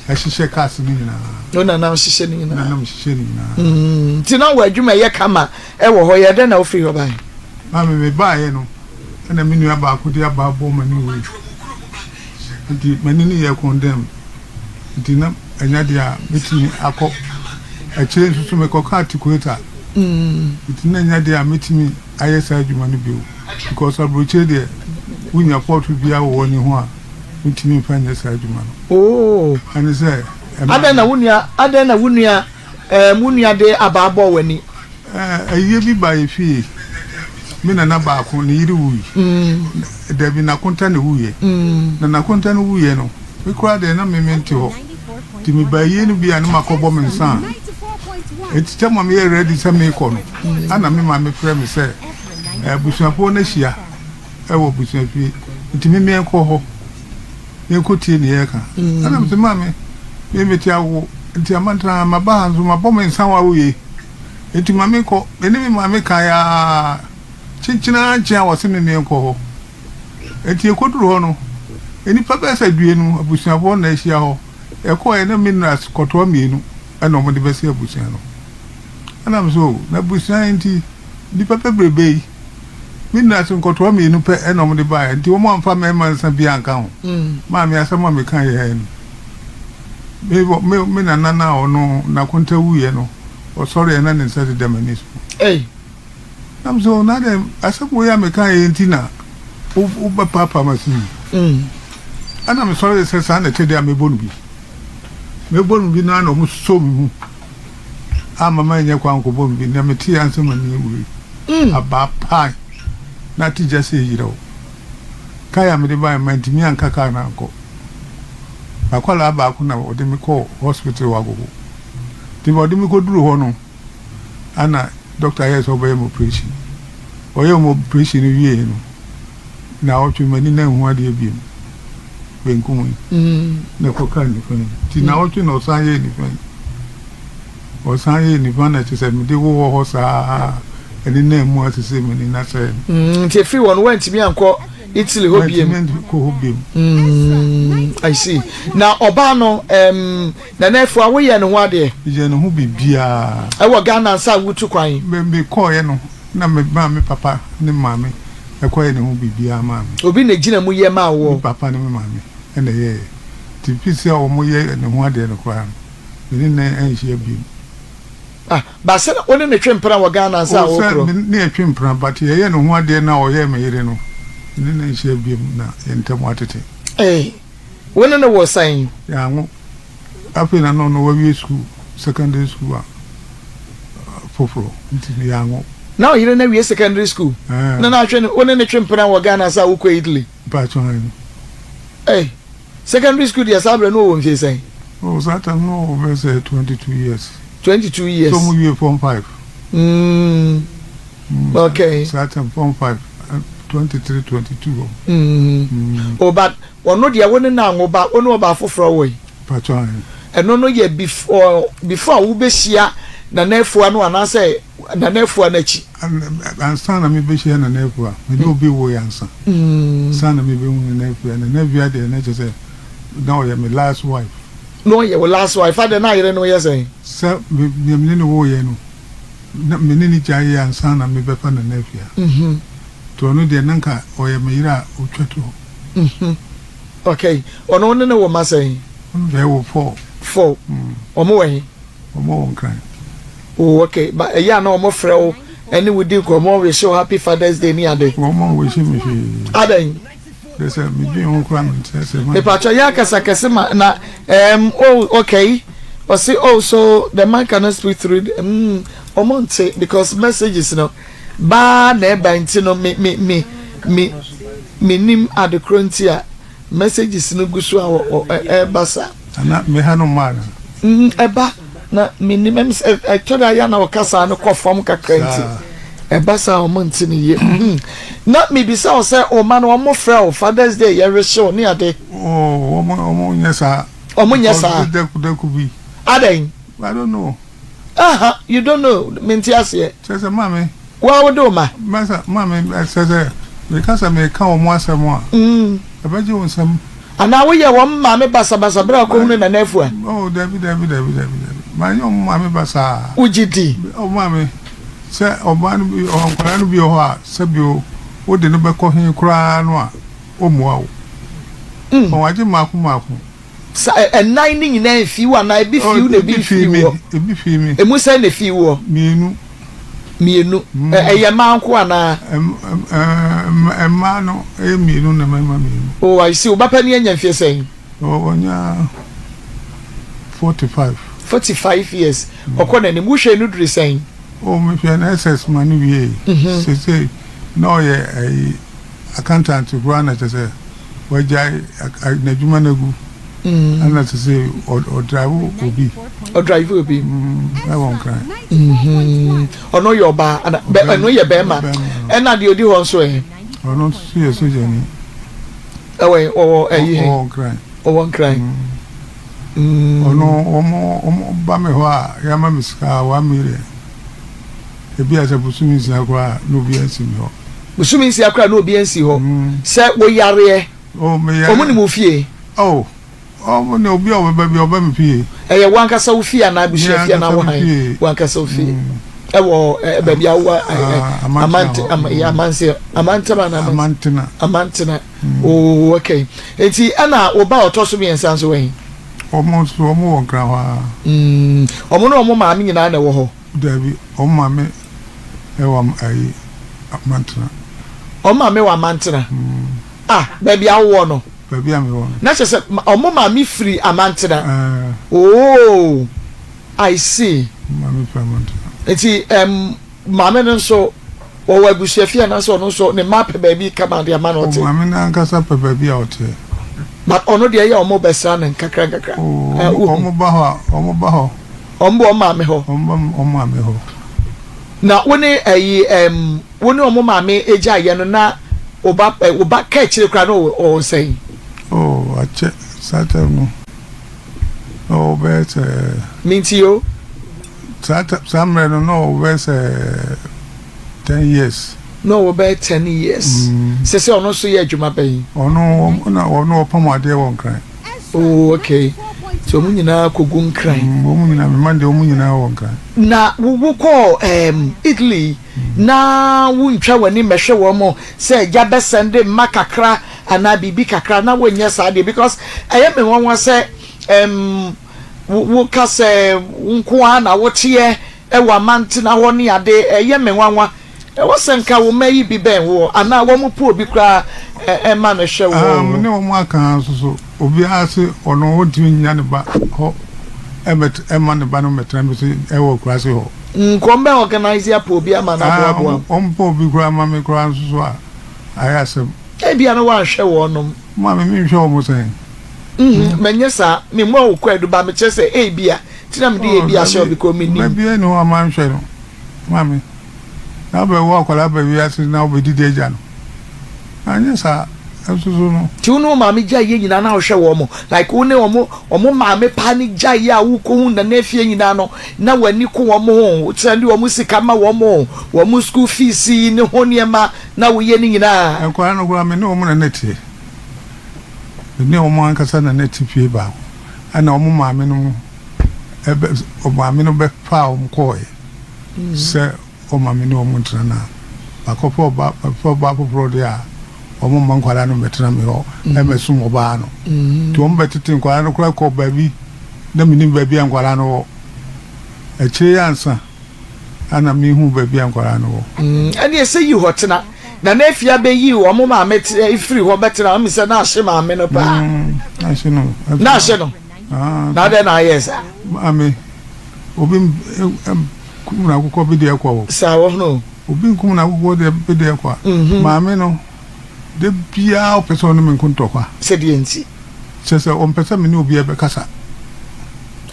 Speaker 3: ɛhyehyɛ cars no nyinaa.
Speaker 2: Wo na na hyehyɛ no nyinaa?
Speaker 3: Na na mehyehyɛ no nyinaa.
Speaker 2: Nti na wɔ adwuma ɛyɛ kama ɛwɔ hɔ, yɛ dɛn na wofiri hɔ baeɛ?
Speaker 3: Maame, me baeɛ no, ɛna me nua baako de aba abɔ m'ani wei. Nti m'ani no yɛ condemn. Nti na ɛnyɛ adeɛ a mɛtumi akɔ akyire nso so mekɔka articulator. Nti na ɛnyɛ adeɛ a mɛtumi ayɛ saa adwuma no bio because aburokyire deɛ wonya pɔt biara wɔ w'ani ho a wontumi mfa nyɛ saa adwuma no.
Speaker 2: Oh.
Speaker 3: Ɛne sɛ
Speaker 2: ɛma. Adɛn na wo nua adɛn na wo nua ɛɛm wo nua de abaa bɔɔ w'ani?
Speaker 3: Ayie bi baa yɛ fie. Me nana baako ne yere wui. Dabi, Nakonta na ɛwuiɛ. Na Nakonta no wuiɛ no, me koraa deɛ na me mente hɔ. Nti mebaa ayie no bi a na makɔbɔ me nsa a, ɛnti tɛm a meyɛ ready sɛ merekɔ no, ɛna me maame frɛ me sɛ abusuafoɔ no ahyia wɔ abusuafie, nti me menkɔ hɔ menkɔtie deɛ yɛreka. Ɛna mese maame, me mete awo, nti amantena maba ha nso mabɔ me nsa wɔ awoye. Enti ma menkɔ. Me ne me maame kae ara, kyenkyen ara nkyen a wɔse me menkɔ hɔ. Enti yɛkɔduruu hɔ no, nnipa bɛyɛ sɛ aduonu, abusuafoɔ na ahyia hɔ. Yɛkɔeɛ na minerals kɔtoa mmienu na wɔde bɛsi abusua no. Ɛna me sɛ, oh, na abusua yi nti nnipa bebrebe yi, minerals nkɔtoa mmienu pɛ na wɔde baeɛ, nti wɔamfa mmarima nsa biara anka ho. Maame, asɛm a mekaeɛ ara ni. Me, me, me nana no a ɔno n'akonta wuiɛ no, ɔsɔreeɛ na ne nsa deda m'ani so.
Speaker 2: Ei!
Speaker 3: Na me sɛ, oh, na adɛn, asɛm wei a mekaeɛ yi nti na wo, wobɛpaapaa m'ase yi? Ɛna mesɔree sɛ saa na ɛte deɛ a mɛbɔ no bi. Mɛbɔ no bi no ara na wɔsosɔɔ me mu amma manyɛ kwan ankɔbɔ no bi. Nea meteeɛ ara ne sɛ m'ani awuri. Abaa pae na ate gya sɛ yerɛw. Kae a mede baeɛ no, mantumi anka kaa no ankɔ. M'akwadaa baako na ɔde me kɔɔ hospital wɔ Agogo. Nti ɔde me kɔduruu hɔ no, ɛna doctor yɛɛ sɛ ɔbɛyɛ me operation. Ɔyɛɛ me operation no wieeɛ no, naawɔtwe m'ani na nhu adeɛ biom, benkum yi, na ɛkɔkaa nifa yi. Nti naawɔtwe na ɔsan yɛɛ nifa yi. Ɔsan yɛɛ nifa na kyerɛ sɛ mede wowɔ hɔ saa ɛne nan mu asese m'ani na sɛe
Speaker 2: no. Nti ɛfiri hɔ no woantumi ankɔ Italy hɔ biem?
Speaker 3: Mantumi ankɔ hɔ biem.
Speaker 2: I see. Na ɔbaa no, um, Nana Afua, woyɛɛ ne ho adeɛ?
Speaker 3: Meyɛɛ ne ho biribiara.
Speaker 2: Ɛwɔ Ghana ansa a wotu kwan?
Speaker 3: Me, mekɔeɛ no, na me maa me papa ne me maame kɔyɛɛ ne ho biribiara maa me.
Speaker 2: Obi na ɛgyina mu yɛ maa woɔ?
Speaker 3: Me papa ne me maame na ɛyɛeɛ. Nti firi sɛ wɔyɛɛ ne ho adeɛ no koraa no, me ne no anhyia biom.
Speaker 2: Ah, but sɛ wo ne no twe mpena wɔ Ghana ansa a
Speaker 3: Oh, sɛ
Speaker 2: wokorɔ?
Speaker 3: me ne yɛtwe mpena, but yɛyɛɛ ne ho adeɛ no a ɔyɛɛ me yere no, me ne no anhyia biom na yɛn ntam atete.
Speaker 2: Ei, wo ne no wɔ sɛn?
Speaker 3: Yɛanwo. Afei na na ɔno wawie sukuu, secondary school a, foforɔ nti yɛanwo.
Speaker 2: Na ɔyere no awie secondary school na na ahwɛ no wo ne no twe mpena wɔ Ghana sɛ wokɔ Italy.
Speaker 3: Mpakyɛ aane.
Speaker 2: Ei secondary school deɛ saa berɛ no ɔwɔ mfie sɛn?
Speaker 3: Oh saa time no ɔwɔ bɛyɛ sɛ 22 years.
Speaker 2: 22 years.
Speaker 3: Sɛ ɔmo wie form 5.
Speaker 2: Mm okay.
Speaker 3: Saa time form 5 23 22 hɔ.
Speaker 2: Mm. Oh but ɔno deɛ wo ne no anwo ba wo ne ɔbaa foforɔ woe.
Speaker 3: Mpakyɛ aane.
Speaker 2: Ɛno no yɛ before before a wobɛhyia Nana Afua no anaasɛ Nana Afua no akyi?
Speaker 3: Ansa na mebɛhyia Nana Afua, me ne obi woe ansa. Ansa na mebɛhu Nana Afua. Nana Afua deɛ na kyerɛ sɛ na ɔyɛ me last wife.
Speaker 2: Na ɔyɛ wo last wife, adɛn na ayere no yɛ sɛn?
Speaker 3: Sɛ me deɛ me ne no woeɛ no, na me ne no gyaeɛ ansa na mebɛfa Nana Afua. Nti ɔno deɛ na nka ɔyɛ me yere a ɔtwa toɔ.
Speaker 2: Okay, ɔno wo ne no wo mma sɛn?
Speaker 3: Ɔno deɛ yɛwɔ four.
Speaker 2: Four, wɔn wɔ he?
Speaker 3: Wɔn wɔ Nkran.
Speaker 2: Oh okay, ba ɛyɛ a na wɔn frɛ wo ɛne wo di nkɔmɔ wish wo happy father's day ne ade?
Speaker 3: Wɔn a wish me hwee.
Speaker 2: Adɛn?
Speaker 3: Kyerɛ sɛ me dwen ho koraa me nte aseɛ ma.
Speaker 2: Mepakyɛ yɛ akasa kɛse ma na um, oh okay, ɔse oh so the man cannot speak through the mm, wɔn nte because messages no baa na ɛba nti no me me me me menim adekorɔ nti a messages no gu so a ɛreba saa.
Speaker 3: Ana me ha no mmaa no.
Speaker 2: Mm, ɛba na menim ɛm sɛ ɛtɔ da yɛ na ɔkasa no kɔ fam kakra nti ɛba saa wɔn nti no yie mm. Na mebisa wo sɛ ɔma no wɔn frɛ wo Father's Day yɛrehyew ne ade.
Speaker 3: Oh, wɔn wɔn nyɛ saa.
Speaker 2: Wɔn nyɛ saa.
Speaker 3: Dɛku dɛku bi.
Speaker 2: Adɛn.
Speaker 3: I don't know.
Speaker 2: Aha, you don't know, mente aseɛ.
Speaker 3: Kyerɛ sɛ maame.
Speaker 2: Wo a wode wo ma.
Speaker 3: Masa, maame, kyerɛ sɛ meka sɛ meka wɔn asɛm a, ɛbɛgye wo nsam.
Speaker 2: Anaa woyɛ wɔn maame basabasa berɛ a wokɔhunu Nana Afua?
Speaker 3: Oh, dabi, dabi, dabi, dabi, dabi. Manyɛ wɔn maame basaa.
Speaker 2: Wogye di?
Speaker 3: Oh, maame, sɛ ɔbaa no bi, nkwadaa no bi wɔ hɔ a, sɛbi o, wode no bɛkɔ he koraa no a, ɔmmua wo. Wɔagye mmaako mmaako.
Speaker 2: Sa ɛnan no nyinaa mfii wo anaa ebi fii wo na ebi mfii woɔ?
Speaker 3: Ebi fii me.
Speaker 2: Emu sɛn na efii woɔ?
Speaker 3: Mmienu.
Speaker 2: Mmienu. Ɛyɛ mmaa nko anaa?
Speaker 3: Mmaa no yɛ mmienu na mmarima mmienu.
Speaker 2: Oh, I see. Wo ba panin anya mfeɛ sɛn?
Speaker 3: Ɔnya 45.
Speaker 2: 45 years. Ɔkɔ n'anim. Wohwɛɛ no duru sɛn?
Speaker 3: Oh, mehwɛɛ no SS ma no wiei. Seesei na ɔyɛ ayi accountant koraa na kyerɛ sɛ wagyae n'adwuma no agu ɛna sɛ sɛ ɔdrive obi.
Speaker 2: Ɔdrive obi.
Speaker 3: Ɛwɔ Nkran.
Speaker 2: Ɔno yɛ ɔbaa ana bɛ ɛno yɛ bɛrima ɛna deɛ odi hɔ nso ɛ.
Speaker 3: Ɔno nso yɛ sogyani.
Speaker 2: Ɛwɔ ɔwɔ ɛyi he.
Speaker 3: Ɔwɔ Nkran.
Speaker 2: Ɔwɔ Nkran.
Speaker 3: Ɔno wɔn wɔn ba mi hɔ a yɛama mi sika 1 million. Ebi a sɛ bosome 6 koraa na obi ansi mi hɔ.
Speaker 2: Bosome 6 koraa na obi ansi hɔ. Sɛ woyareɛ.
Speaker 3: Oh, meyare.
Speaker 2: Wɔn nim wo fie?
Speaker 3: Oh, wɔn ne obi a ɔbɛba bi ɔba mi fie.
Speaker 2: Ɛyɛ wankasa wo fie anaa abusua fie anaa wo han? Wankasa wo fie. Ɛwɔ baabi a wowɔ amante amanse amantema anaa
Speaker 3: amantena.
Speaker 2: Amantena. Oh, okay. Eti ɛna wo ba ɔtɔ so mmiɛnsa nso wɔ he?
Speaker 3: Wɔn nso wɔn wɔ Nkran hɔ ara.
Speaker 2: Wɔn ne wɔn maame nyinaa na ɛwɔ hɔ.
Speaker 3: Dabi, wɔn maame wɔ ayi Amantena.
Speaker 2: Wɔn maame wɔ Amantena? Ah, baabi a wowɔ no?
Speaker 3: Baabi a mewɔ no.
Speaker 2: Na kyerɛ sɛ wɔn maame firi Amantena? Uh. Oh, I see.
Speaker 3: Maame firi Amantena.
Speaker 2: Nti um, maame no nso wɔwɔ abusuafie anaasɛ ɔno nso ne mma pɛ baabi kama de ama no ɔte?
Speaker 3: Maame no ankasa pɛ baabi a ɔte.
Speaker 2: But ɔno deɛ ɛyɛ wɔn bɛsra no nkakra nkakra.
Speaker 3: Oh, wɔn ba hɔ a, wɔn ba hɔ.
Speaker 2: Wɔn ba wɔn maame hɔ.
Speaker 3: Wɔn ba wɔn maame hɔ.
Speaker 2: Na wo ne ɛyi ɛm wo ne wɔn maame egya yɛ no na wo ba ɛ wo ba ka akyire koraa na ɔwɔ sɛn?
Speaker 3: Oh akyɛ saa time no na ɔwɔ bɛyɛ sɛ.
Speaker 2: Minti o.
Speaker 3: Saa saa mmerɛ no na ɔwɔ bɛyɛ sɛ 10 years.
Speaker 2: Na ɔwɔ bɛyɛ 10 years. Sɛ ɔno nso yɛ adwuma bɛn?
Speaker 3: Ɔno na ɔno ɔpam adeɛ wɔ Nkran.
Speaker 2: Oh okay, nti wɔn nyinaa kɔgu Nkran.
Speaker 3: Wɔn nyinaa, me mma deɛ wɔn nyinaa wɔ Nkran.
Speaker 2: Na wo wokɔɔ um, Italy na wontwa w'ani mmɛhwɛ wɔn sɛ agya bɛsɛnde mma kakra anaa biribi kakra na wonyɛ saa deɛ because ɛyɛ me nwanwa sɛ um, woka sɛ wo nko ara na woteɛ wɔ amantena hɔ ne ade ɛyɛ me nwanwa. Ɛwɔ sɛ nka wo mma yi bi bɛn woɔ anaa wɔn po obi koraa ma no hwɛ
Speaker 3: wɔn. Me ne wɔn aka nso so obiara se ɔno ɔntumi nnya ne ba hɔ ɛmma ne ba no mmɛtena me so ɛwɔ akuraase hɔ.
Speaker 2: Nkɔm bɛ organise apɛ obi ama no aboaboa.
Speaker 3: Wɔn pɛ obi koraa ma me koraa nso so a, ayɛ asɛm.
Speaker 2: Ebia na woanhwɛ wɔnom.
Speaker 3: Maame me nhwɛ wɔn sɛn?
Speaker 2: Mhm, manyɛ saa. Me mmɔ wo kwaadu ba mekyerɛ sɛ ebia, nti na mede ebia hyɛ wo because mennim.
Speaker 3: Ba biara nni hɔ a manhwɛ no. Maame, na wobɛwo akwadaa aba wiase na wobɛdidi agya no. Anyɛ saa nso so no.
Speaker 2: Nti wo ne wo maame gyaeɛ nyinaa na wohwɛ wɔn? Like wo ne wɔn wɔn maame paa no gyaeɛ a wokɔhu Nana Afie nyinaa no na w'ani ko wɔn ho, wo sɛnde wɔn sika ma wɔn, wɔn school fees ne ho nneɛma na woyɛ ne nyinaa?
Speaker 3: Nkwadaa no koraa me ne wɔn na na ɛteɛ. Me ne wɔn ankasa na na ɛte fie baako. Ɛna wɔn maame no ɛbɛ wɔn maame no bɛfaa wɔn kɔɔeɛ sɛ wɔma me ne wɔn ntena na makɔfa ɔba mɛfa ɔbaa foforɔ deɛ a wɔn mma nkwadaa no mmɛtena me hɔ mmɛsom ɔbaa no nti wɔn bɛtete nkwadaa no koraa kɔ baabi na menim baabi a nkwadaa no wɔ akyire yi ansa ana mehu baabi a nkwadaa no wɔ.
Speaker 2: Ɛne ɛsɛ yi hɔ tena na na afie abɛyi wɔn maame firi hɔ bɛtena ɔmo sɛ na ahye maame no paa
Speaker 3: na ahye no
Speaker 2: na ahye no na adɛn na ayɛ saa
Speaker 3: maame obi Kum n'akokɔ bi deɛ kwa o.
Speaker 2: Saa wɔ hono.
Speaker 3: Obi nkum n'akokɔ deɛ bi deɛ kwa. Maame no, da biara ɔpɛ sɛ ɔne me nko ntɔkwa.
Speaker 2: Sɛdeɛ nti?
Speaker 3: Kyerɛ sɛ ɔmpɛ sɛ me ne obiara bɛkasa.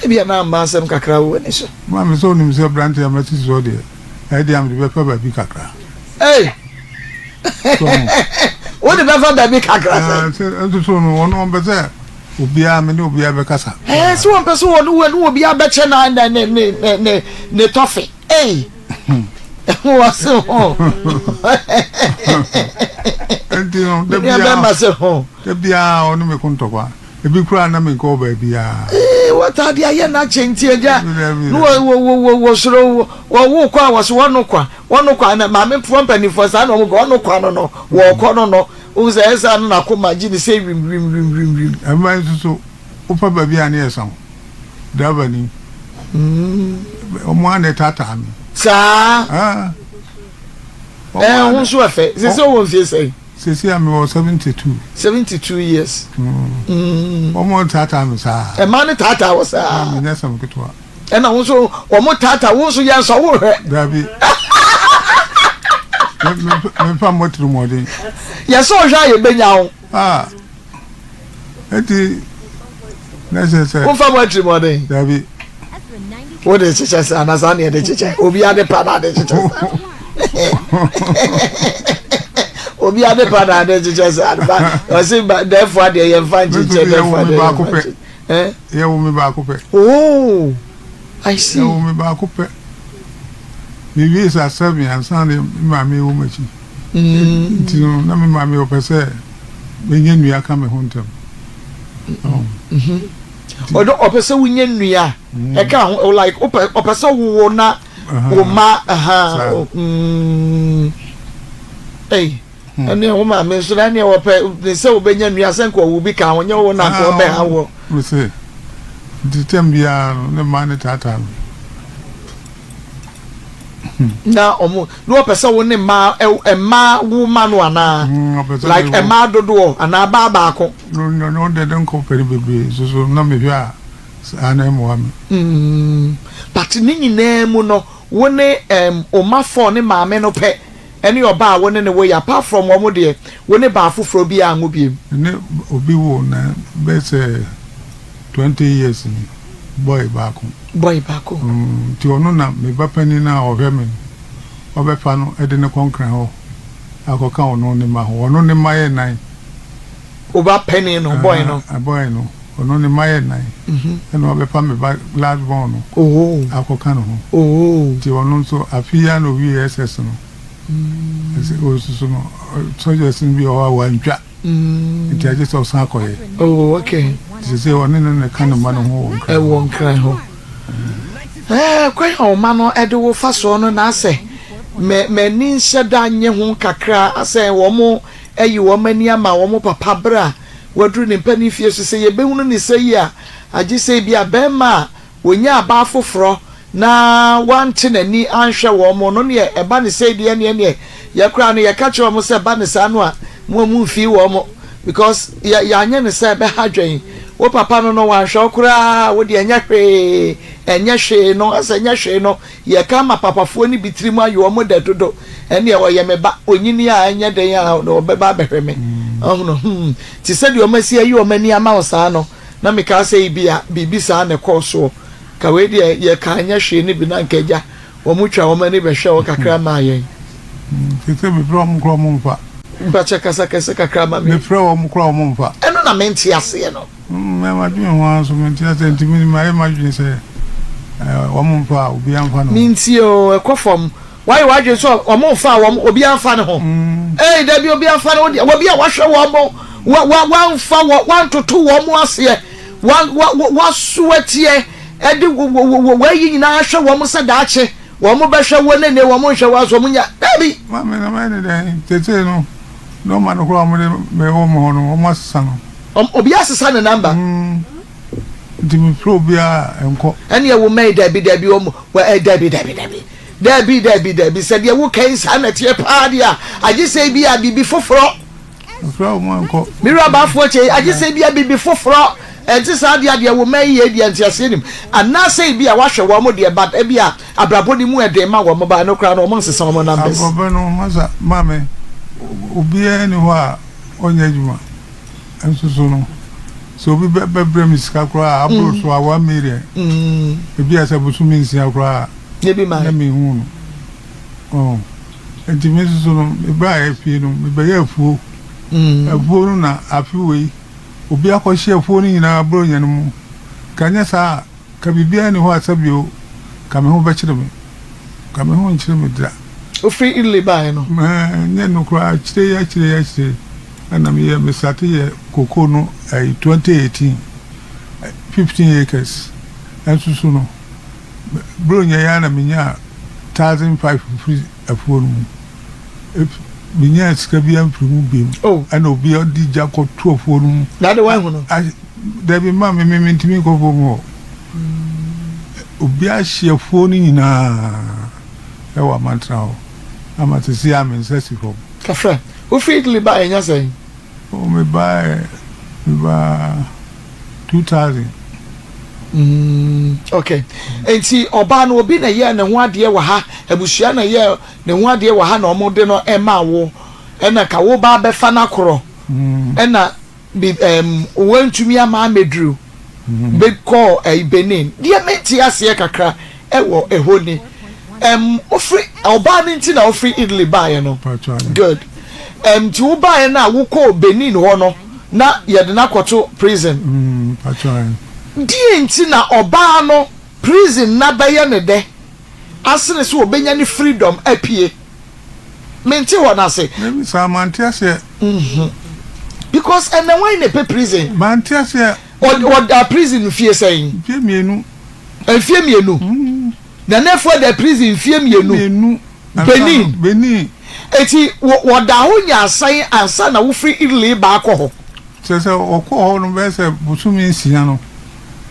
Speaker 2: Ebia na amma asɛm kakra wɔ w'ani so.
Speaker 3: Maame, sɛ wonim sɛ aberanteɛ a masi soɔ deɛ, ɛyɛ deɛ a mede bɛfa baabi kakra.
Speaker 2: Ei! Wode bɛfa baabi kakra sɛ?
Speaker 3: Sɛ nso so no, ɔno ɔmpɛ sɛ Obiara, me ne obiara bɛkasa.
Speaker 2: Ɛɛ, sɛ wɔmpɛ sɛ wɔne wɔne obiara bɛkyɛ na ne ne ne ne ne ne tɔfe. Ei, wɔse ho.
Speaker 3: Nti no, da
Speaker 2: biara bɛma se ho.
Speaker 3: Da biara ɔne me ko ntɔkwa. Ebi koraa na menkɔ baabiara.
Speaker 2: Ee, wɔtaade ayɛ n'akyɛ nti agya. Ne wɔ wɔ wɔ wɔ wɔ soro wɔwo kɔ a wɔse wɔno kwa wɔno kwa na maame foɔ mpanimfoɔ saa na wɔn kɔ wɔno kwa no no wɔkɔ no no. Wohu sɛ ɛyɛ saa no n'akoma gye ne sɛ wim wim wim wim wim.
Speaker 3: Ɛmma nso so wofa baabi a ne yɛ sa wo driver ni wɔn a na ɛtaataa me.
Speaker 2: Saa. Ɛɛ ho nso ɛfɛ sese wɔ mfie sɛn.
Speaker 3: Sese a mewɔ 72.
Speaker 2: 72 years.
Speaker 3: Wɔn a taataa me saa.
Speaker 2: Ɛmaa ne taataa wɔ saa.
Speaker 3: Menyɛ sɛm ketewa.
Speaker 2: Ɛna wo nso wɔn taataa wo nso yɛn nso wo hwɛ.
Speaker 3: Dabi. Mefa mmɔ tirimɔden.
Speaker 2: Yɛ sɛ ɔhwɛ a yɛbɛnya wo.
Speaker 3: Ah. Eti na sɛ sɛ.
Speaker 2: Wofa mmɔ tirimɔden.
Speaker 3: Dabi.
Speaker 2: Wo de kyekyɛ saa na saa na yɛde kyekyɛ. Obi ade pa na ade kyekyɛ saa. Obi ade pa na ade kyekyɛ saa. Ɔsi dɛfo adeɛ yɛn fa nkyekyɛ dɛfo adeɛ yɛn fa nkyekyɛ.
Speaker 3: Eh? Yɛwo me baako pɛ.
Speaker 2: Oh, I see.
Speaker 3: Yɛwo me baako pɛ. Mewie sa seven ansa na me maame wɔ m'akyi. Mm. Nti no, na me maame ɔpɛ sɛ menya nnua ka me ho ntɛm.
Speaker 2: Mm-hmm. Ɔdɔ ɔpɛ sɛ wonya nnua mm. ɛka ho like ɔpɛ ɔpɛ sɛ wowo na wo ma aha. Mm. Hey. Ɛneɛ wo maame nso na ɛneɛ wɔpɛ ne sɛ wobɛnya nua sɛ nka ɔwo bi ka ho nyɛ wo na nka ɔbɛha woɔ.
Speaker 3: Mese nti tɛm biara no ne mma ne taataa me.
Speaker 2: Na ɔmo na wɔpɛ sɛ wo ne mmaa mmaa wo ma no anaa mm, like mmaa dodoɔ anaa baa baako.
Speaker 3: No no no de de nkɔ pɛ no bebree soso na mehwɛ a saa na ɛmoa me.
Speaker 2: Mm, but ne nyinaa mu no wo ne um, ɔma fɔ ne maame no pɛ. Ɛne ɔbaa a wo ne no woeɛ apart from wɔn deɛ wo ne baa foforɔ biara anwo biom.
Speaker 3: Me ne obi woo na bɛyɛ sɛ 20 years ni, boy baako.
Speaker 2: Boy baako.
Speaker 3: Mm, nti ɔno na me ba panin no a ɔhwɛ me no, ɔbɛfa no de no kɔ Nkran hɔ akɔka ɔno ne mma ho. Ɔno ne mma yɛ nnan.
Speaker 2: Wo ba panin no, boy no?
Speaker 3: Ah, boy no, ɔno ne mma yɛ nnan. Ɛna ɔbɛfa me ba last born no akɔka ne ho. Nti ɔno nso, afe yi ara na owiee SS no. Ɛsɛ ɔsusu no, subjects no bi wɔ hɔ a wantwa. Nti agye sɛ ɔsan akɔyɛ.
Speaker 2: Oh, okay.
Speaker 3: Nti sɛ ɔne no na ɛka ne mma no ho wɔ Nkran.
Speaker 2: Ɛwɔ Nkran hɔ. Ɛɛ, kwan a ɔma no de wo fa soɔ no na asɛ m'ani nhyɛ da nye ho kakra asɛ wɔn ayi wɔn ani ama wɔn papa bere a waduru ne mpanin fie so. Sɛ yɛbɛhunu no sɛ yi a, agye sɛ ebia barima a ɔnyaa baa foforɔ na wante n'ani anhwɛ wɔn no neɛ ɛba no sei deɛ neɛ neɛ yɛ koraa no yɛka kyerɛ wɔn sɛ ɛba no saa no a mo a momfii wɔn because yɛ yɛanyɛ no sɛ ɛbɛha dwɛn. Wo papa no no wanhwɛ wo koraa wo deɛ ɛnyɛ hwee ɛnyɛ hwee no asɛ ɛnyɛ hwee no yɛka ama papafoɔ no bi tirim ayɛ wɔn dɛ dodo ɛneɛ ɔyɛ me ba onyini a ɛnyɛ dɛn a ɔbɛba abɛhwɛ me ɔhono hmm te sɛ deɛ wɔn asi ayi wɔn ani ama wo saa no na mekaa sɛ ebi a biribi saa na ɛkɔɔ soɔ ka wei deɛ yɛka ɛnyɛ hwee no bi na nka agya wɔn twa wɔn ani bɛhwɛ wo kakra maa yɛn.
Speaker 3: Sese mefrɛ wɔn koraa wɔn mfa.
Speaker 2: Mpakyɛ kasa kɛse kakra ma me.
Speaker 3: Mefrɛ wɔn koraa wɔn mfa.
Speaker 2: Ɛno na mente aseɛ no.
Speaker 3: Mɛ madwene ho ara nso mente aseɛ nti me mayɛ m'adwene sɛ wɔn mfa a obiara mfa ne ho.
Speaker 2: Mentie o, ɛkɔ fam. Wayɛ w'adwene sɛ wɔn mfa a wɔn obiara mfa ne ho. Ei dabi obiara mfa ne ho deɛ obi a wahwɛ wɔn wa wa wamfa wɔ wantoto wɔn aseɛ wa wa waso ateɛ ɛde wɔayi nyinaa hwɛ wɔn sɛ daakye wɔn bɛhwɛ wɔn ne ne wɔn nhwɛ wɔn aso wɔn nya dabi.
Speaker 3: Maame na mayɛ ne dɛn tete no nɔɔma no koraa wɔn de mɛ wɔ mo hɔ no wɔn asesa no.
Speaker 2: Obi asesa ne namba.
Speaker 3: Nti mi firi obiara nkɔ.
Speaker 2: Ɛne ɛwɔ mɛyi dabi dabi wɔn wɔ ɛ dabi dabi dabi dabi dabi dabi sɛ deɛ wo kɛn saa na ɛteɛ paa deɛ a agye sɛ ebi a biribi foforɔ. Me wura baafoɔ kyɛ agye sɛ ebia biribi foforɔ ɛnte saa deɛ adeɛ wo mma yi yɛ deɛ nteaseɛ nim anaasɛ ebi a wahwɛ wɔn deɛ but ebi a abrabɔ ne mu ɛden ma wɔn ba ɛno koraa no wɔn nsesa wɔn numbers.
Speaker 3: Abrɔbɛ no masa maame obiara ni hɔ a ɔnyɛ adwuma nso so no sɛ obi bɛbrɛ me sika koraa aboro so a 1 million ebi a sɛ bosome 6 koraa na mehu no. Oh, nti me nso so no, mebaeɛ fie no, mebɛyɛ afuo. Afuo no na afe wei, obi akɔhye afuo no nyinaa buronya no mu. Ka nyɛ saa a, ka biribiara nni hɔ a sɛbio ka me ho bɛkyere me. Ka me ho nkyere me da.
Speaker 2: Wofiri Italy baeɛ no?
Speaker 3: Nyɛ no koraa, akyire yi, akyire yi, akyire yi, ɛna meyɛ, me starte yɛ koko no ɛyi 2018, 15 acres. Ɛnso so no, Buronya yi ara na menyaa 1,500 firi afuo no mu. Menyaa sika biara mfiri mu bio.
Speaker 2: Oh.
Speaker 3: Ɛna obi de gya kɔto afuo no mu.
Speaker 2: Na de woahu no?
Speaker 3: Dabi mma me me mentumi nkɔ afuo mu hɔ. Obi ahye afuo no nyinaa ɛwɔ amantena hɔ. Ama sisi a me nsa si fam.
Speaker 2: Kafra, wofiri Italy baeɛ nya sɛn?
Speaker 3: Oh, mebaeɛ mebaa 2000.
Speaker 2: Okay. Nti ɔbaa no obi na ɛyɛɛ ne ho adeɛ wɔ ha, abusua na ɛyɛɛ ne ho adeɛ wɔ ha na wɔn de no ɛmaa wo, ɛna ka wo ba abɛfa no akorɔ, ɛna bi ɛm wɔntumi ama ameduru bɛ kɔɔ ɛyi Benin. Deɛ mente aseɛ kakra ɛwɔ ɛhɔ ni, ɛm ofiri ɔbaa no nti na ofiri Italy baeɛ no. Good. Ɛm nti wo baeɛ no a wokɔɔ Benin hɔ no na yɛde no akɔto prison. Deɛ nti na ɔbaa no prison na bɛyɛ ne dɛ asene sɛ ɔbɛnya ne freedom apue. Mente hɔ no ase.
Speaker 3: Maybe saa mante aseɛ.
Speaker 2: Because ɛnɛ wan na ɛpɛ prison?
Speaker 3: Mante aseɛ.
Speaker 2: Ɔda prison mfie sɛn?
Speaker 3: Mfie 2.
Speaker 2: Mfie 2? Nana Afua da prison mfie 2.
Speaker 3: 2.
Speaker 2: Benin.
Speaker 3: Benin.
Speaker 2: Eti wɔda hɔ nya asan ansa na wofiri Italy ba akɔ hɔ.
Speaker 3: Kyerɛ sɛ wɔkɔɔ hɔ no bɛyɛ sɛ bosome 6 no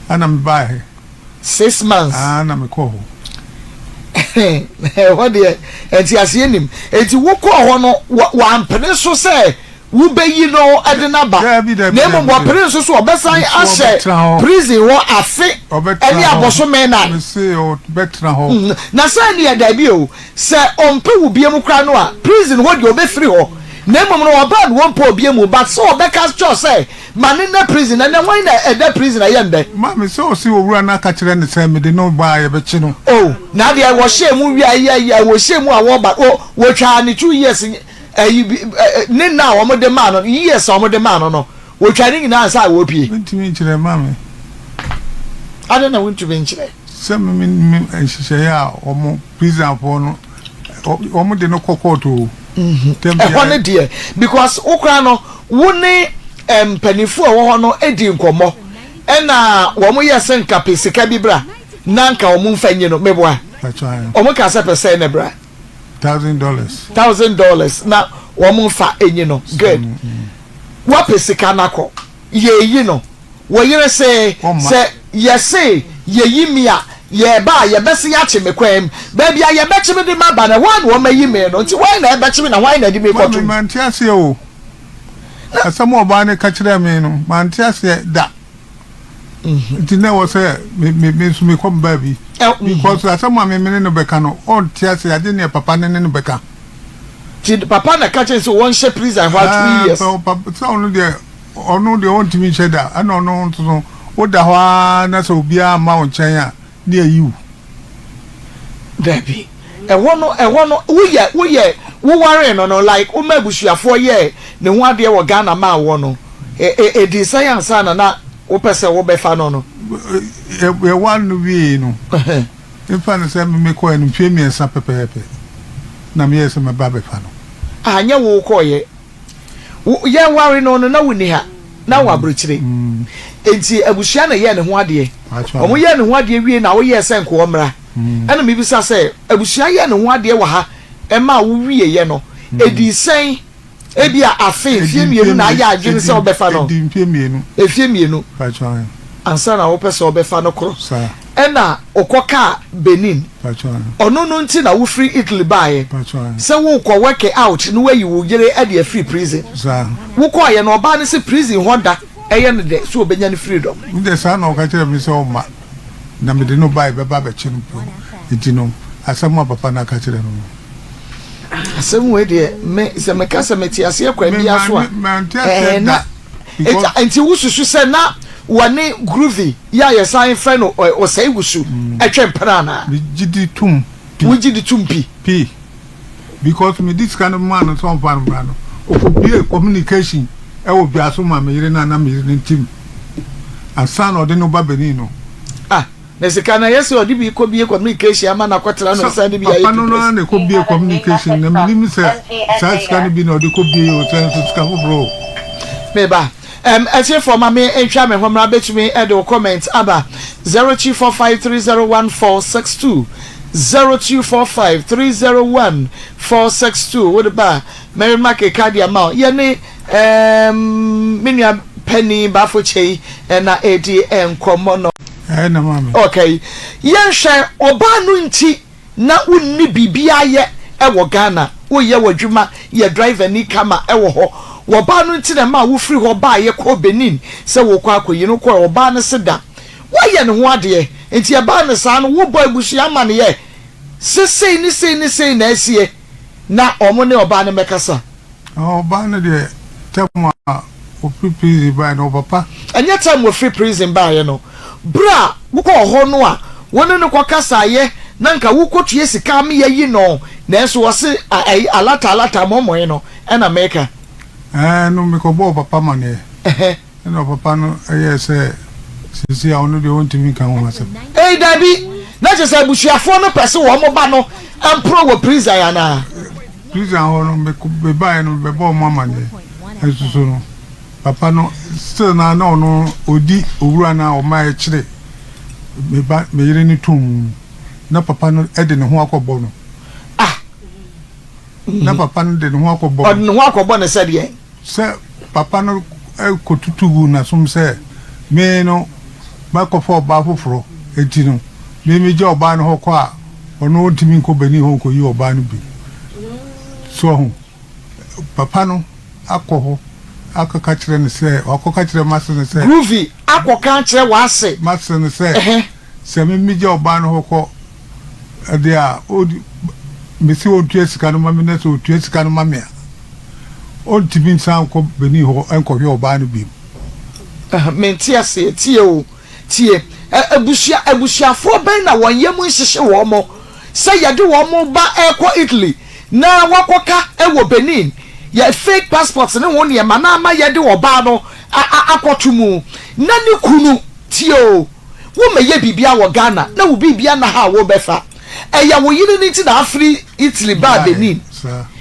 Speaker 3: ɛna mebaeɛ.
Speaker 2: 6 months.
Speaker 3: Ah, na mekɔɔ hɔ.
Speaker 2: Ɛhɔ deɛ nteaseɛ nim. Eti wokɔɔ hɔ no wampene so sɛ wobɛyi no de n'aba.
Speaker 3: Dabi dabi.
Speaker 2: Na mmom wɔpene nso so ɔbɛsan ahyɛ prison hɔ afe ɛne abosome 9.
Speaker 3: Mese ɔbɛtena hɔ.
Speaker 2: Na sɛ neɛ dabi o, sɛ ɔmpɛ wo bie mu koraa no a prison hɔ deɛ ɔbɛfiri hɔ. Na mmom no ɔbaa no wɔmpɛ obie mu but sɛ ɔbɛka kyerɛ sɛ ma ne nna prison ɛnɛ hwan na ɛda prison ɛyɛ ndɛ.
Speaker 3: Maame sɛ ɔse owura no aka kyerɛ no sɛ mede no ba a yɛbɛkye no.
Speaker 2: Oh na deɛ wɔhyɛɛ mu wia yɛ yɛ wɔhyɛɛ mu a wɔba wɔ wɔtwaa ne 2 years ɛyi bi ɛ ne nna a wɔde maa no years a wɔde maa no no wɔtwa ne nyinaa ansa a wɔpie.
Speaker 3: Mentumi nkyerɛ maame.
Speaker 2: Adɛn na wontumi nkyerɛ?
Speaker 3: Sɛ me me me nhyehyɛeɛ a wɔn prisonfoɔ no wɔn de no kɔ court o.
Speaker 2: Ɛhɔ no deɛ because wokora no wo ne mpanimfoɔ a ɛwɔ hɔ no di nkɔmmɔ ɛna wɔn yɛ sɛ nka pɛ sika bi bra na nka wɔn mfa nyi no meboa wɔn ka sɛ pɛ sɛ ne bra.
Speaker 3: $1,000.
Speaker 2: $1,000 na wɔn mfa nyi no. Good. Wapɛ sika nakɔ yɛyi no wɔyere se sɛ yɛse yɛyi mi a yɛba a yɛbɛse yɛakye me kwan mu baabi a yɛbɛkye me de ma ba no hɔ a na wɔn ayi me no nti wɔn na ɛbɛkye me na wɔn na ɛde me kɔto.
Speaker 3: Maame mante aseɛ o, asɛm a ɔbaa no ka kyerɛɛ me no mante aseɛ da. Nti na ɛwɔ sɛ me me me nso mekɔ me baabi. Because asɛm a me me ne no bɛka no, ɔnte ase agye neɛ papa no ne no bɛka.
Speaker 2: Nti papa na ɛka kyerɛ no sɛ wɔnhyɛ prison hɔ a 2 years.
Speaker 3: Papa sɛ ɔno deɛ ɔno deɛ ɔntumi nhyɛ da ɛna ɔno nso no woda hɔ ara na sɛ obiara mma wo nkyɛn a ne ayi wo.
Speaker 2: Dabi ɛhɔ no ɛhɔ no woyɛ woyɛ wowaree no no like woma abusuafoɔ yɛɛ ne ho adeɛ wɔ Ghana maa woɔ no ɛdii sɛn ansa na na wopɛ sɛ wobɛfa no no?
Speaker 3: Yɛware no wiee no mfa no sɛ me mekɔɛ no mfeɛ mmiɛnsa pɛpɛɛpɛ na meyɛɛ sɛ mɛba abɛfa no.
Speaker 2: Ah nyɛ wo wokɔeɛ Wo yɛware no no na wonni ha, na wɔ aburokyire. Enti abusua na ɛyɛɛ ne ho adeɛ. Wɔn yɛɛ ne ho adeɛ wie na woyɛɛ sɛ nka ɔmmra. Ɛna mebisa sɛ, abusua yɛɛ ne ho adeɛ wɔ ha ɛmaa wo wieɛ no, ɛdii sɛn? Ebia afe, mfeɛ mmienu na ayɛ adwene sɛ wobɛfa no?
Speaker 3: Ɛdii mfeɛ mmienu.
Speaker 2: Mfeɛ mmienu. Ansa na wopɛ sɛ wobɛfa no korɔ. Ɛna ɔkɔkaa Benin. Ɔno no nti na wofiri Italy baeɛ sɛ worekɔ work out na woayi wo yere de afiri prison. Wokɔeɛ no ɔbaa no se prison hɔ da ɛyɛ no dɛ sɛ ɔbɛnya ne freedom.
Speaker 3: Me deɛ saa na ɔka kyerɛɛ me sɛ ɔmma na mede no baeɛ bɛba abɛkye no bio nti no asɛm a papa no aka kyerɛ no no.
Speaker 2: Asɛm wei deɛ me sɛ meka sɛ mete aseɛ kwan biara so a ɛɛ na nti wosusu sɛ na wɔne Groovy yi a yɛsan frɛ no Ɔsɛe Wusu twɛ mpena anaa?
Speaker 3: Megye di tom pi.
Speaker 2: Wogye di tom pi?
Speaker 3: Pi. Because mede sika no maa no sɛ ɔmfa no mmra no, ɔkɔbuee communication wɔ dwa so maa me yere no a na me yere no nte mu ansa na ɔde no ba Benin no.
Speaker 2: Ah, na sika no ɛyɛ sɛ ɔde bi kɔbue communication ama no akɔtra no san de bi ayɛ
Speaker 3: Papa no no ara na ɛkɔbue communication na menim sɛ saa sika no bi na ɔde kɔbue o sɛ nso sika foforɔ o.
Speaker 2: Meba. Erm atiefoɔ ma me ntwa me ho mmra bɛtumi de wo comment aba 0245301462 0245301462 wode ba a mɛrema keka de ama wo yɛne erm me nua panin Bafo Kyei na ɛredi nkɔmmɔ no.
Speaker 3: Ɛyɛ na maame.
Speaker 2: Okay yɛnhwɛ ɔbaa no nti na wonni biribiara yɛ wɔ Ghana, woyɛ w'adwuma yɛ driver ni kama wɔ hɔ, wɔbaa no nti na ɛmaa wofiri hɔ baeɛ kɔɔ Benin sɛ wokɔ akɔyi no, wokɔɛ ɔbaa no se da woayɛ ne ho adeɛ nti ɛbaa no saa no wobɔ abusua amaneɛ se sei ne sei ne sei na asie na wɔn ne ɔbaa no mmɛkasa.
Speaker 3: Ɔbaa no deɛ tɛm a ɔfiri prison baeɛ no ɔpapa.
Speaker 2: Ɛnyɛ tɛm ɔfiri prison baeɛ no, berɛ a wokɔɔ hɔ no a wo ne no kɔkasaeɛ na nka wokɔtua sika ama yɛayi no nanso ɔse ɛyi alata alata mɔmɔe no ɛna meka.
Speaker 3: Ɛɛ no mekɔbɔɔ papa amaneɛ. Ɛna ɔpapa no yɛɛ sɛ seesei a ɔno deɛ ɔntumi nka ho asɛm.
Speaker 2: Ei dabi, na kyerɛ sɛ abusuafoɔ no pɛ sɛ wɔn ba no mporo wɔ prison anaa?
Speaker 3: Prison hɔ no, mebaeɛ no mebɛbɔɔ wɔn amaneɛ nso so no, papa no still na na ɔno ɔdi owura no a ɔma ɛkyere me ba me yere no toom no, na papa no de ne ho akɔbɔ no.
Speaker 2: Ah!
Speaker 3: Na papa no de ne ho akɔbɔ no.
Speaker 2: Ɔde ne ho akɔbɔ no sɛdeɛn?
Speaker 3: Sɛ papa no kɔtutu guu n'asom sɛ, Me no, mɛkɔfa ɔbaa foforɔ, enti no, me megya ɔbaa no hɔ kɔ a, ɔno ɔntumi nkɔ Benin hɔ nkɔyi ɔbaa no bio. So wahu? Papa no akɔ hɔ akɔka kyerɛ no sɛ, wakɔka kyerɛ m'ase no sɛ.
Speaker 2: Groovy akɔka akyerɛ w'ase.
Speaker 3: M'ase no sɛ, Sɛ me megya ɔbaa no hɔ kɔ deɛ a, mese ɔntua sika no ma me, na sɛ ɔtua sika no ma me a, ɔntumi nsan nkɔ Benin hɔ nkɔhwɛ ɔbaa no bio.
Speaker 2: Mente aseɛ. Tie o, tie. Abusua, abusuafoɔ bɛn na wɔn yam nhyehye wɔn sɛ yɛde wɔn ba rekɔ Italy na wɔakɔka wɔ Benin, yɛ fake passports ne ho nneɛma na ama yɛde ɔbaa no akɔto mu na ne kunu, tie o, wommɛyɛ biribiara wɔ Ghana na wo biribiara nna ha a wobɛfa. Ɛyɛ wo yere no nti na afiri Italy baa Benin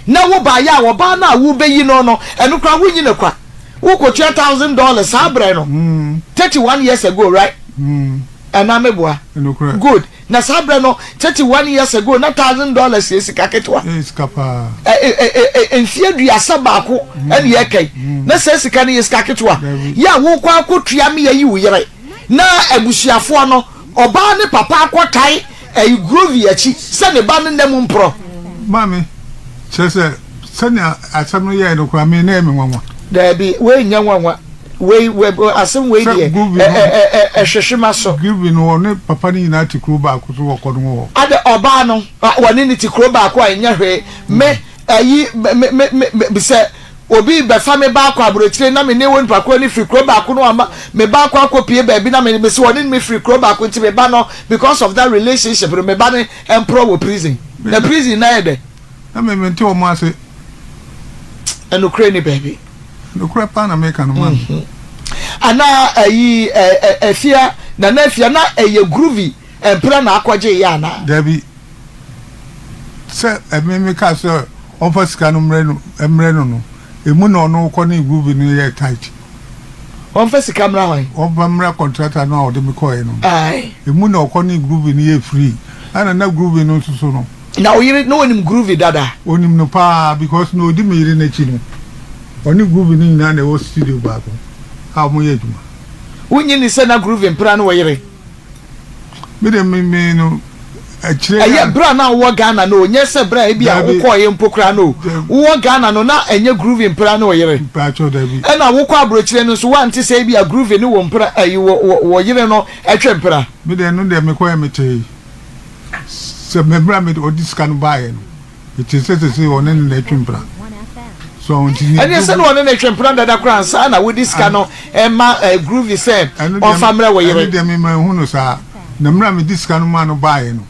Speaker 2: na wo baeɛ a ɔbaa no a worebɛyi no no ɛno koraa wonyi no kwa. Wokɔtua $1,000 saa berɛ no 31 years ago right? Anaa meboa? Good. Na saa berɛ no 31 years ago na $1,000 yɛ sika ketewa. Mfeɛ 31 ɛne yɛka yi na saa sika no yɛ sika ketewa. Yɛ a wokɔ akɔtua me ayi wo yere na abusuafoɔ no Ɔbaa ne papa akɔtae ɛyi Groovy akyi sɛ ne ba no nna mu mporɔ.
Speaker 3: Maame, kyerɛ sɛ, sɛnea asɛm no yɛe no koraa, me na ɛyɛ me nwanwa.
Speaker 2: Daabi, wei nyɛ nwanwa. Wei wɛ asɛm wei deɛ ɛ ɛ ɛhwehwe ma so.
Speaker 3: Groovy no ɔne papa no nyinaa te kuro baako so wɔ kɔ no hɔ.
Speaker 2: Adɛ ɔbaa no wɔne no te kuro baako a ɛnyɛ hwee me ɛyi me me me me sɛ obi bɛfa me ba akɔ aburokyire na me ne wɔ nipa koro no firi kuro baako no ama me ba akɔ akɔ pie baabi na me me sɛ wɔne me firi kuro baako nti me ba no because of that relationship no me ba no mporɔ wɔ prison na prison na yɛ dɛ.
Speaker 3: Na me mente wɔn ase.
Speaker 2: Ɛnokorɛ ni baabi.
Speaker 3: Nokorɛ paa na meka no ma no.
Speaker 2: Anaa ayi Afia, Nana Afia na ɛyɛ Groovy mpena na akɔgye yɛ anaa?
Speaker 3: Dabi. Sɛ ɛme me kaa sɛ ɔmfa sika no mmrɛ no mmrɛ no no, emu na ɔno kɔ ne Groovy no yɛɛ tight.
Speaker 2: Ɔmfa sika mmra hwan?
Speaker 3: Ɔmfa mmra contractor no a ɔde me kɔeɛ no.
Speaker 2: Ae.
Speaker 3: Emu na ɔkɔ ne Groovy no yɛɛ free. Ɛna na Groovy no nso so no.
Speaker 2: Na wo yere na onim Groovy dada?
Speaker 3: Onim no paa because na odi me yere n'akyi no, ɔne Groovy no nyinaa na ɛwɔ studio baako a wɔyɛ adwuma.
Speaker 2: Wonnye nni sɛ na Groovy mpena ne wo yere?
Speaker 3: Me deɛ me me no akyire
Speaker 2: Ɛyɛ bere a na wowɔ Ghana no o, nyɛ sɛ bere a ebia
Speaker 3: Dabi.
Speaker 2: wokɔeɛ mpo koraa no o. Wowɔ Ghana no na ɛnyɛ Groovy mpena ne wo yere?
Speaker 3: Mpakyɛw dabi.
Speaker 2: Ɛna wokɔ aburokyire no nso woante sɛ ebia Groovy ne wo mpena ayi wo wo wo yere no twe mpena?
Speaker 3: Me deɛ ɛno deɛ mekɔeɛ metee. Sɛ me berɛ a mede ɔde sika no baeɛ no, metee sɛ seesei ɔne no na ɛtwe mpena. So nti ne
Speaker 2: Ɛneɛ sɛ na ɔne no twe mpena dada koraa ansa na wode sika no rema Groovy sɛ ɔmfa mmrɛ wo yere.
Speaker 3: Ɛno deɛ me manhu no saa. Na mmerɛ a mede sika no maa no baeɛ no,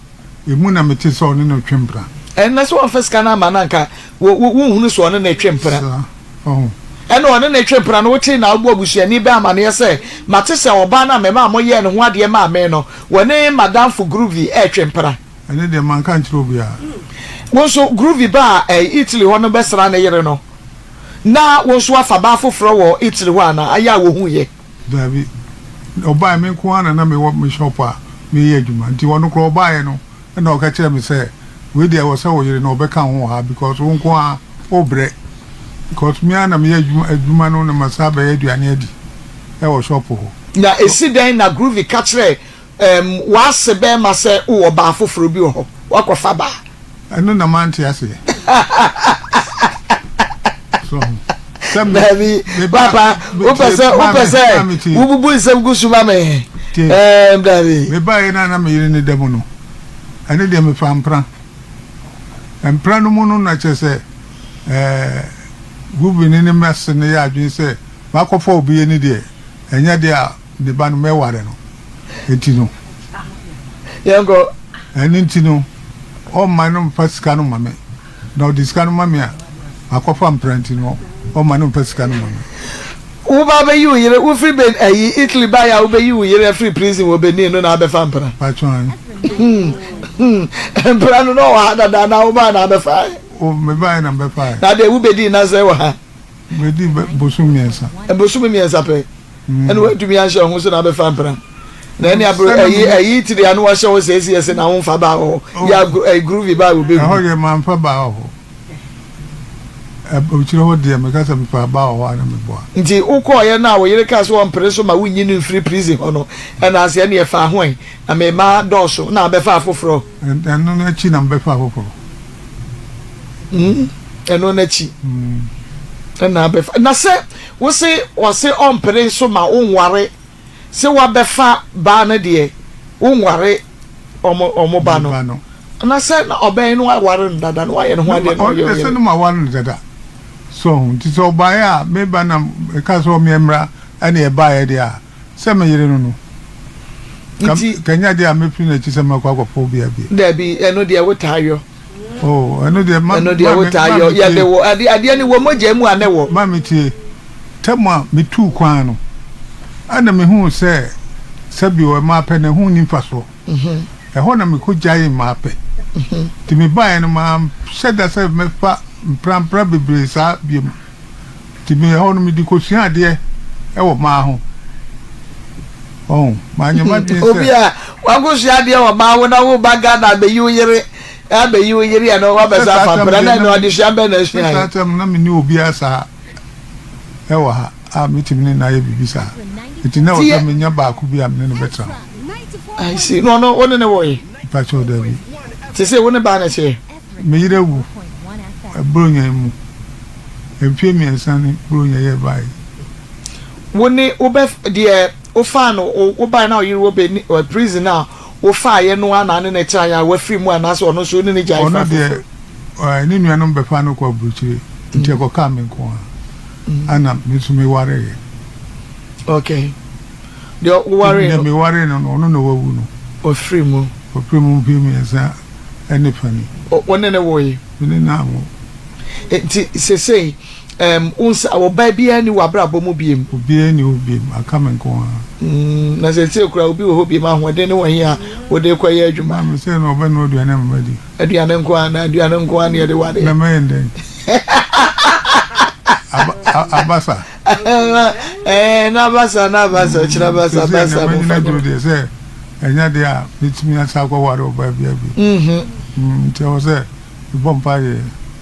Speaker 3: emu na metee sɛ ɔne no retwe mpena.
Speaker 2: Ɛnna sɛ wamfa sika no amma no a anka wonhunu sɛ ɔne no retwe mpena.
Speaker 3: Saa, ɔho.
Speaker 2: Ɛnna ɔne no retwe mpena no, wotee na wobɔɔ busuani bɛn amanneɛ sɛ, Mate sɛ ɔbaa no a memaa moyɛɛ ne ho adeɛ maa me no, wɔne m'adamfo Groovy retwe mpena.
Speaker 3: Ɛno deɛ, manka ankyerɛ obiara.
Speaker 2: Wo nso, Groovy baa Italy hɔ no bɛsraa ne yere no, na wo nso woafa baa foforɔ wɔ Italy hɔ anaa? Ayɛ a wɔhuiɛ?
Speaker 3: Daabi. Ɔbaeɛ, me nko ara na na mewɔ me shop a mereyɛ adwuma. Nti ɔno koraa ɔbaeɛ no, Ɛna ɔka kyerɛɛ me sɛ, wei deɛ ɛwɔ sɛ wo yere no ɔbɛka wo ho wɔ ha because wo nko ara wobrɛ because me ara na meyɛ adwuma adwuma no na masan abɛyɛ aduane adi ɛwɔ shop hɔ.
Speaker 2: Na esi dɛn na Groovy ka kyerɛɛ ɛɛm w'ase bɛɛma sɛ wowɔ baa foforɔ bi wɔ hɔ, woakɔfa baa?
Speaker 3: Ɛno na mante aseɛ. So ho. Sɛ me,
Speaker 2: Daabi,
Speaker 3: me ba,
Speaker 2: papa,
Speaker 3: me
Speaker 2: wopɛ
Speaker 3: tie,
Speaker 2: sɛ wopɛ
Speaker 3: maame,
Speaker 2: sɛ
Speaker 3: maame tie.
Speaker 2: wobubu nsɛm gu so ma me.
Speaker 3: Tie.
Speaker 2: Ɛɛm, daabi.
Speaker 3: Mebaeɛ no a na me yere no da mu no, ɛno deɛ mefaa mpena. Mpena no mu no na kyerɛ sɛ ɛɛ Ruben ne m'ase no yɛ adwene sɛ makɔfa obi yere no deɛ, ɛnyɛ deɛ a ne ba no mɛware no. Enti no.
Speaker 2: Yɛnkɔ.
Speaker 3: Ɛno nti no, ɔmma no mfa sika no mma me. Na ɔde sika no ma me a, makɔfa mpena nti no, ɔmma no mfa sika no mma me.
Speaker 2: Wo ba bɛyi wo yere, wo firi Ben ayi Italy baeɛ a wo bɛyi wo yere afiri prison wɔ Benin no na abɛfa mpena.
Speaker 3: Paatwɔ ae.
Speaker 2: Mpena no na ɔwɔ ha dada anaa wo baeɛ na abɛfaeɛ?
Speaker 3: O, me baeɛ na mebɛfaeɛ.
Speaker 2: Na deɛ wo bɛdii nnansa yi wɔ ha?
Speaker 3: Mebɛdii bosom mmiɛnsa.
Speaker 2: Bosom mmiɛnsa pɛ? Ɛna wantumi anhyɛ wo ho so na abɛfa mpena? Na ɛne abro ɛyi ɛyi tiri ano wahyɛ wo sɛ esi ɛsɛ na wo nfa baa wɔ hɔ. Yɛ ɛyi groovy baa wɔ bɛhu.
Speaker 3: Ɛhɔ deɛ mamfa baa wɔ hɔ. Aburokyire hɔ deɛ meka sɛ mefaa baa wɔ hɔ a na meboa.
Speaker 2: Nti wokɔɔeɛ no a wo yere kaa sɛ ɔmpere so ma wonyi no mfiri prison hɔ no ɛna ase ɛneɛ faa ho ɛ na me mma dɔɔso na abɛfa afoforɔ.
Speaker 3: Ɛno no akyi na mebɛfa afoforɔ.
Speaker 2: Mm, ɛno no akyi ɛna abɛfa na sɛ wose ɔse ɔmpere so ma wonware sɛ wabɛfa baa no deɛ wonware ɔmo ɔmo ba no na sɛ na ɔbɛn no aware no dada na wayɛ ne ho adeɛ na ɔyɛ ɔyere.
Speaker 3: Sɛ no ma ware no dada so ho nti sɛ ɔbaeɛ a me ba na ɛka sɛ ɔmeɛ mmra ɛne ɛbaeɛ deɛ a sɛ me yere no no
Speaker 2: nti
Speaker 3: kanya deɛ a mɛfiri n'akyi sɛ mɛkɔ akɔfa obi abie.
Speaker 2: Dabi ɛno deɛ wotaa yɔ.
Speaker 3: Oh ɛno deɛ ma
Speaker 2: ɛno deɛ wotaa yɔ yɛde wɔ adeɛ adeɛ no wɔ mogya mu a ne wɔ.
Speaker 3: Ma me tie tɛm a metuu kwan no ɛna mehuu sɛ sɛbio mmaa pɛ no ɛho nni mfasoɔ. Ɛhɔ na mekɔgyaee mmaa pɛ. Nti mebaeɛ no manhyɛ da sɛ mɛfa mprampra bebree saa biom. Nti me ɛhɔ no mede kɔsua adeɛ wɔ mmaa ho. Ɔho, manyɛ m'adwene sɛ.
Speaker 2: Obi a wakɔsua adeɛ wɔ mmaa ho na woba Ghana abɛyi wo yere abɛyi wo yere ɛno wabɛsa afa mpena na ɛno adesua bɛn na asuaeɛ?
Speaker 3: Sɛ saa tɛm no na menni obiara saa ɛwɔ ha a mɛtumi ne no ayɛ biribi saa. Nti na ɛwɔ sɛ menya baako bi a me ne no bɛtena hɔ.
Speaker 2: I see. Na ɔno wo ne no woe?
Speaker 3: Mpakyɛw dabi.
Speaker 2: Te sɛ wo ne baa na ɛteɛ?
Speaker 3: Me yere awu Buronya yi mu. Mfeɛ mmiɛnsa ni Buronya yi ɛbaeɛ.
Speaker 2: Wo ne wo bɛ deɛ wofaa no wo bae na ɔyere wɔ bɛ ni prison a wofaeɛ no ara na ne no tenaeɛ a wafiri mu anaasɛ ɔno nso wo ne no gyae
Speaker 3: Ɔno
Speaker 2: faa
Speaker 3: deɛ
Speaker 2: foforɔ?
Speaker 3: ne nuanom bɛfaa no kɔɔ aburokyire nti ɛkɔkaa me nko ara ɛna me nso mewareeɛ.
Speaker 2: Okay. Deɛ wowaree
Speaker 3: Deɛ
Speaker 2: no?
Speaker 3: mewaree no no ɔno na wawu no.
Speaker 2: Wafiri mu.
Speaker 3: Wafiri mu mfeɛ mmiɛnsa ne fa ni.
Speaker 2: Wo ne no woe?
Speaker 3: Me ne no anwo.
Speaker 2: Nti sesei um, wo nsa, ɔbaa biara nni w'abrabɔ mu biem?
Speaker 3: Obiara nni hɔ biem, aka me nko ara.
Speaker 2: Mm, na sesei koraa obi wɔ hɔ biem, ahoɔden ne wɔ he a wode kɔyɛ adwuma?
Speaker 3: Maame sɛ na ɔbɛnoa aduane ama madi.
Speaker 2: Aduane nko ara, na aduane nko ara na yɛde wadeɛ.
Speaker 3: Na mɛyɛ no dɛn? Aba, abasa.
Speaker 2: Ɛɛ, na abasa, na abasa, ɔkyerɛ abasa, abasa,
Speaker 3: mo fa nyɛ. Deɛ sɛ ɛnyɛ deɛ a metumi asa akɔware ɔbaa bi abi. Mm, nti ɛwɔ sɛ Mebɔ mpaeɛ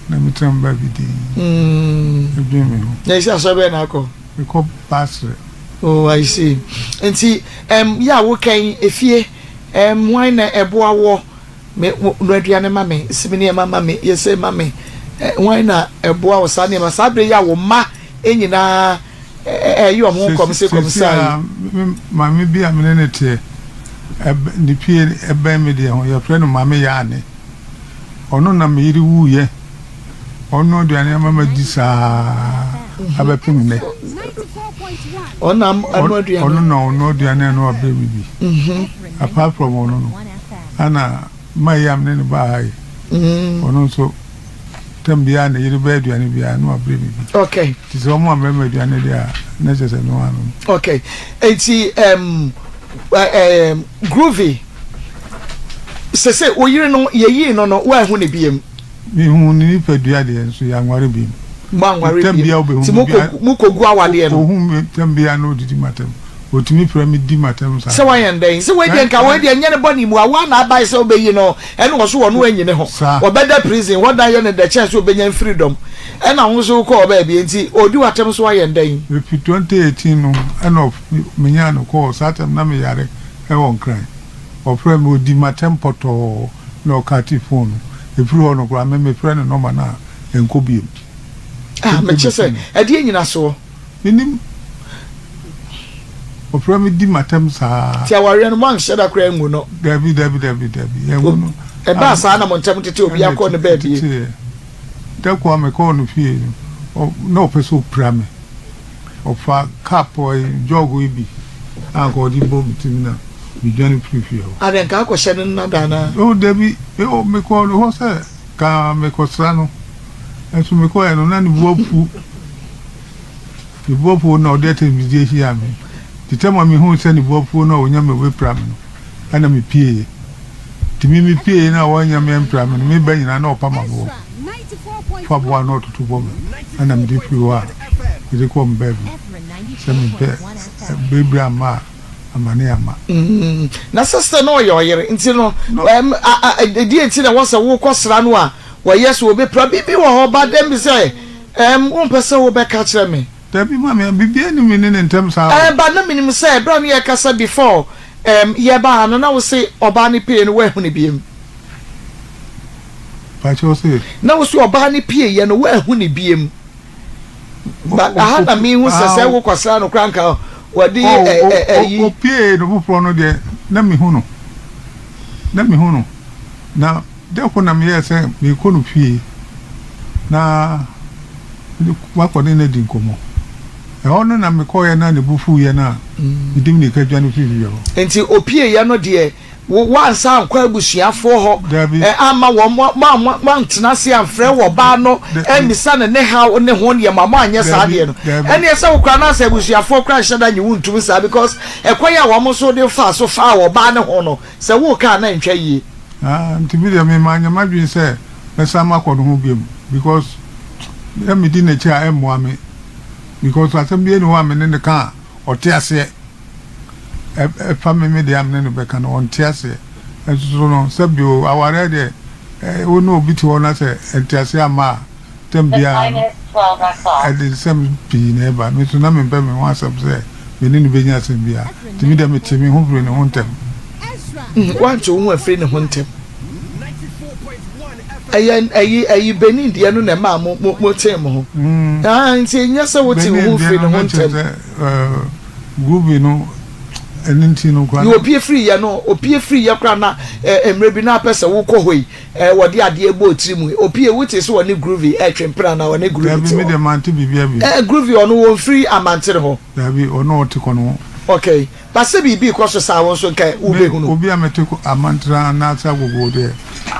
Speaker 3: na metena me baabi dinn dwen me ho.
Speaker 2: Na ɛsi asɔre bɛn na akɔ?
Speaker 3: Mekɔ Basre.
Speaker 2: Oh, I see. Nti, um, yɛ a woka yi, efie, um, hwan na ɛboa woɔ? Me, wo, noa aduane ma me, si me nneɛma ma me, yɛ sei ma me. Eh, hwan na ɛboa wo saa nneɛma? Saa bere yi a wo mma nyinaa ɛyɛ wɔn ho kɔm se kɔm saa yi.
Speaker 3: Me maame bi a me ne no teɛ, ne fie ɛbɛn me deɛ ho, yɛfrɛ no Maame Yaane. Ɔno na me yere wuiɛ. Ɔno aduane ama madi saa abɛpem nnɛ. Ɔno na ɔno aduane a na wabrɛ me bi. Apart from ɔno no, ana Mayam ne ne baa ha yi. Ɔno nso tam biara ne yere bɛyɛ aduane biara na wabrɛ me bi.
Speaker 2: Okay.
Speaker 3: Nti sɛ wɔn ammrɛ me aduane deɛ a, na kyerɛ sɛ no ano.
Speaker 2: Okay. Nti um, um, Groovy, sese wo yere no yɛyii no no woanhu ne biem?
Speaker 3: Mehu ne nipadua deɛ nso yɛanware biem.
Speaker 2: Moanware biem. Nti mokɔgu awadeɛ no?
Speaker 3: Ɔhu me tam biara na ɔdidi m'atɛm. Ɔtumi frɛ me di m'atɛm saa.
Speaker 2: Sɛ wayɛ no dɛn? Sɛ wei deɛ nka wei deɛ nyɛ ne bɔne mu a woa na abae sɛ wobɛyi no ɛne wɔ so ɔno anyi ne ho. Ɔbɛda prison hɔ dan yɛ no dɛ kyɛn sɛ ɔbɛnya freedom. Ɛna wo nso wokɔɔ baabi nti ɔdi w'atɛm nso wayɛ no dɛn?
Speaker 3: Efi 2018 no ɛna menyaa no kɔɔ saa tɛm na meyare ɛwɔ Nkran. Ɔfrɛɛ me ɔdi m'atɛm pɔtɔɔ na ɔkate phone no. Ɛfiri hɔ no koraa me mefrɛ no nɔma no a ɛnkɔ biom.
Speaker 2: Ah mekyɛ sɛ ɛdeɛ nyinasoɔ?
Speaker 3: Mennim. Ɔfrɛ me di m'atɛm saa.
Speaker 2: Nti awareɛ no moanhyɛ da koraa angu no?
Speaker 3: Dabi dabi dabi dabi yɛangu no.
Speaker 2: Ɛbaa saa na mo ntam tete obiara kɔɔ ne baabi?
Speaker 3: Ɛteteeɛ. Da koro a mekɔɔ no fie no, na ɔpɛ sɛ ɔpira me. Ɔfa cup ɛyi jɔg yi bi a anka ɔde bɔ me tirim na medwane firii fie hɔ.
Speaker 2: Adɛn, nka akɔhyɛ no nnada anaa?
Speaker 3: Oh dabi, mekɔɔ ne hɔ sɛ ka mekɔsra no. Nso mekɔeɛ no na ne bo afu. Ne bo afuo na ɔde atɛmdidie hyiaa me. Nti tɛm a mehuu sɛ ne bo afuo na ɔnya me ɔbɛpira me no, ɛna mepieeɛ. Nti me mepieeɛ no a wannya me ampira me no, meba nyinaa na ɔpam aboɔ. Fa aboɔ a na ɔtoto bɔ me, ɛna mede firi hɔ a mede kɔɔ me baabi sɛ mempɛ berɛbirɛ amma a amane amma.
Speaker 2: Na sister no ɔyɛ ɔyere nti no ɛdeɛ nti na ɛwɔ sɛ wokɔ sra no a wɔyɛ sɛ wɔbɛpira biribi wɔ hɔ ba dɛm bi sɛ Ɛɛm, wompɛ sɛ wobɛka kyerɛ me?
Speaker 3: Dabi maame, biribiara nni me ne ne ntam saa o.
Speaker 2: Ɛɛm, but na menim sɛ berɛ a ne yɛrekasa before ɛɛm yɛreba ha no na wose ɔbaa no pie no woanhu no biom.
Speaker 3: Pakyɛ wo se?
Speaker 2: Na wose ɔbaa no pieeɛ no woanhu no biom. But aha na mehu sɛ sɛ wokɔsra no koraa nka wɔde ɛ ɛ ɛyi.
Speaker 3: Opiee no foforɔ no deɛ na mehu no, na mehu no na. Da koro na meyɛɛ sɛ merekɔ no fie na makɔ ne no adi nkɔmmɔ. Ɛhɔ no na mekɔeɛ na ne bo fuiɛ no a mede mmirika dwane firii fie hɔ.
Speaker 2: Enti ɔpieeɛ no deɛ, wo, woansan ankɔ abusuafoɔ hɔ
Speaker 3: Dabi.
Speaker 2: ɛ, amma wɔn, mo, mo, mo, moantena ase amfrɛ wɔ baa no ammisa no ne haw ne ho nneɛma, moanyɛ saa
Speaker 3: Dabi,
Speaker 2: deɛ no.
Speaker 3: dabi.
Speaker 2: Ɛnneɛ sɛ wo koraa na sɛ abusuafoɔ koraa nhyɛ da nye wo ntom saa because ɛkwan a wɔn nso de faa so faa ɔbaa no ho no, Sɛ woka a na ɛntwa yie.
Speaker 3: Ah nti me deɛ me manyɛ m'adwene sɛ mɛsan makɔ ne ho biom because sɛ medi n'akyi a ɛmmoa me because asɛm biara nni hɔ a me ne no ka a ɔte aseɛ ɛfa me me deɛ a me ne no bɛka no ɔnte aseɛ nso so no sɛ bio awareɛ deɛ wo ne obi te hɔ na sɛ nteaseɛ amma a Tɛm biara no, ɛde nsɛm pii na ɛba. Me nso, na mempɛ me ho asɛm sɛ me ne no benya asɛm biara. Enti me deɛ, metee me ho firii ne ho ntɛm.
Speaker 2: Woante wo ho amfiri ne ho ntɛm. Ɛyɛ ɛyi ɛyi Benin deɛ no na ɛmaa mo mo mo tee mo ho. Ah, nti ɛnyɛ sɛ wote wo ho
Speaker 3: Benin deɛ
Speaker 2: firi
Speaker 3: no
Speaker 2: ne ho
Speaker 3: na kyerɛ
Speaker 2: ntɛm.
Speaker 3: sɛ ɛɛ Groovy no ɛno nti no koraa
Speaker 2: Yɛ
Speaker 3: na.
Speaker 2: opie firi yɛ no opie firi yɛ koraa na ɛ mmerɛ bi na apɛ sɛ wokɔ hɔ yi ɛ wɔde adeɛ bɔ otiri mu yi opie wote sɛ wɔne Groovy ɛtwe mpena na wɔne Groovy
Speaker 3: Dabi
Speaker 2: te
Speaker 3: me
Speaker 2: hɔ
Speaker 3: deɛ mante biribiara bio.
Speaker 2: ɛ Groovy ɔno wɔnfiri amantere hɔ.
Speaker 3: Dabi ɔno ɔte kɔ no ho.
Speaker 2: Okay Ba sɛ biribi rekɔ so saa a, wo nso nka
Speaker 3: Me,
Speaker 2: wobɛhunu.
Speaker 3: obi a mete amantra anaasɛ agogow deɛ,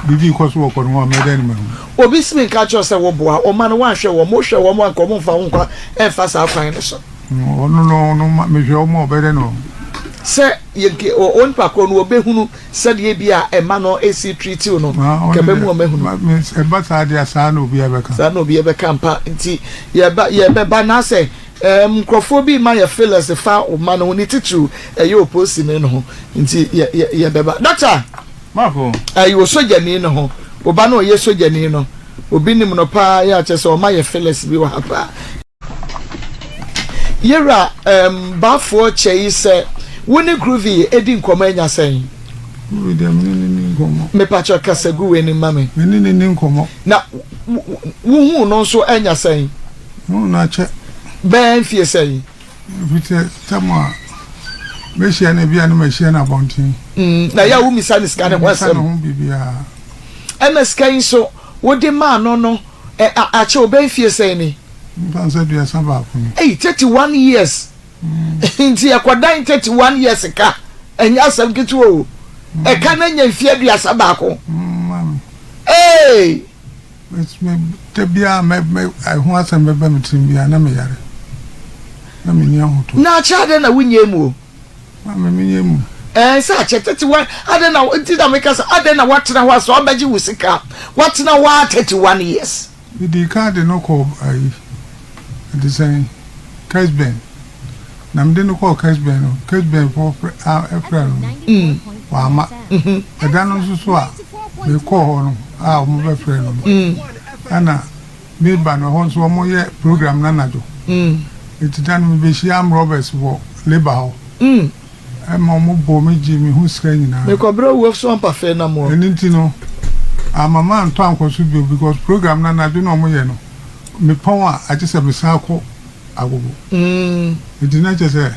Speaker 3: biribi rekɔ so wɔ kɔ no ho a, mɛyɛ dɛn na mahu?
Speaker 2: Obi se menka nkyerɛ wo sɛ woboa wo mma no, woanhwɛ wɔn, wohwɛ wɔn a anka wɔmfa wo nkwa mfa saa kwan no so.
Speaker 3: Ɔno no, ɔno ma, mehwɛ wɔn a, ɔbɛyɛ dɛn na wahu?
Speaker 2: Sɛ yɛnke, o, onipa korɔ no, ɔbɛhunu sɛdeɛ ebia mma no si treat wo no,
Speaker 3: Ah,
Speaker 2: nka
Speaker 3: ɔno
Speaker 2: ɛbɛmu
Speaker 3: deɛ,
Speaker 2: wɔahunu.
Speaker 3: ma, me, ɛba saa deɛ a, saa na obiara bɛka.
Speaker 2: Saa na obiara bɛka ampa. Nti yɛba, yɛbɛba na sɛ Ɛɛm nkurɔfoɔ bi rema yɛ fillers fa wo mma no ho ne titiriw ɛyɛ oposini no ho nti yɛ yɛ yɛbɛba. Doctor!
Speaker 4: Marco.
Speaker 2: Ɛyɛ osogyani no ho. Wo ba no a ɔyɛ sogyani no obi nim no paa yɛ a kyerɛ sɛ ɔma yɛ fillers bi wɔ ha paa. Yɛwura ɛɛm Baffour kyɛ yi sɛ wo ne Groovy edi nkɔmmɔ anya sɛn?
Speaker 3: Groovy deɛ me ne no nni nkɔmmɔ.
Speaker 2: Mepakyɛw kasa gu w'anim ma me.
Speaker 3: Me ne no nni nkɔmmɔ.
Speaker 2: Na wo wo wohuu no nso anya sɛn?
Speaker 3: Mo na kyɛ.
Speaker 2: Bɛyɛ mfie sɛn?
Speaker 3: Efisɛ tam a mehyia no ebia na mahyia no abɔnten.
Speaker 2: Mm, na yɛ a womisa no sika no ho asɛm.
Speaker 3: Memmisa ne ho biribiara.
Speaker 2: Ɛna sika yi nso wode maa no no, ɛ, akyɛ wo bɛyɛ mfie sɛn ni?
Speaker 3: Memfa no sɛ 31 ni.
Speaker 2: Ei, 31 years. Nti ɛkɔdan 31 years ka. Ɛnyɛ asɛm ketewa o. Ɛka no anya mfie 31.
Speaker 3: Mm, maame.
Speaker 2: Ei!
Speaker 3: Me, da biara mɛ, mɛ, ɛho asɛm bɛba me tirim biara na meyare. Na menni ahotɔ.
Speaker 2: Na akyɛ adɛn na wonyɛɛ mu o?
Speaker 3: Maame, menyɛɛ mu.
Speaker 2: Ɛɛ, sɛ akyɛ 31, adɛn na, nti na meka sɛ adɛn na woatena hɔ a sɛ ɔbɛgye wo sika a, woatena hɔ ara 31 years.
Speaker 3: Medii kan de no kɔɔ ayi, ɛte sɛn, Kesben. Na mede no kɔɔ Kesben no, Kesbenfoɔ frɛ, a, frɛɛ no no, wamma. Ɛda no nso so a mekɔɔ hɔ no a wɔbɛfrɛɛ no no, ɛna meba no, ɛhɔ nso wɔyɛ program no anadwo. Enti da no mebɛhyia armed robbers wɔ Labour hɔ. Ɛma wɔbɔɔ me gyee me ho sika nyinaa.
Speaker 2: Mekɔbrɛ owuo so ampa fee na moɔ.
Speaker 3: Ɛno nti no, amma mantɔ ankɔ so bio because program no anadwo na wɔyɛ no, mepɔn a agye sɛ mesan kɔ Agogo. Enti na kyerɛ sɛ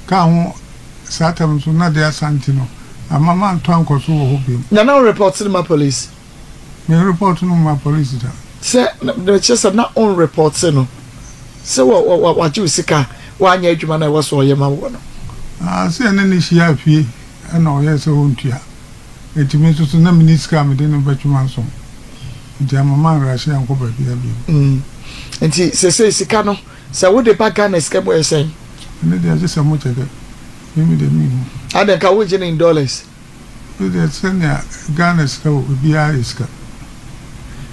Speaker 3: kaa ho saa tam nso na de asa nti no, amma mantɔ ankɔ so wɔ hɔ bio.
Speaker 2: Na na wo report no ma police?
Speaker 3: Me report no mma police da.
Speaker 2: Sɛ, na kyerɛ sɛ na on report no sɛ wɔ wɔ wagye wo sika wanyɛ adwuma no a ɛwɔ sɛ ɔyɛ ma woɔ no.
Speaker 3: Ah, sɛ yɛne no hyiaa fie ɛna ɔyɛɛ sɛ ɔntua. Enti me nso so na menni sika a mede no bɛtwe m'aso. Nti amma manrushe ankɔ baabiara bio.
Speaker 2: Mm. Nti sesei sika no sɛ wode ba Ghana sika mu ɛyɛ sɛn?
Speaker 3: Ɛno deɛ gye sɛ mo kyɛkɛ. Me me deɛ menhu.
Speaker 2: Adɛn nka wogye no in dollars?
Speaker 3: Me deɛ sɛnea Ghana sika wɔ obiara yɛ sika.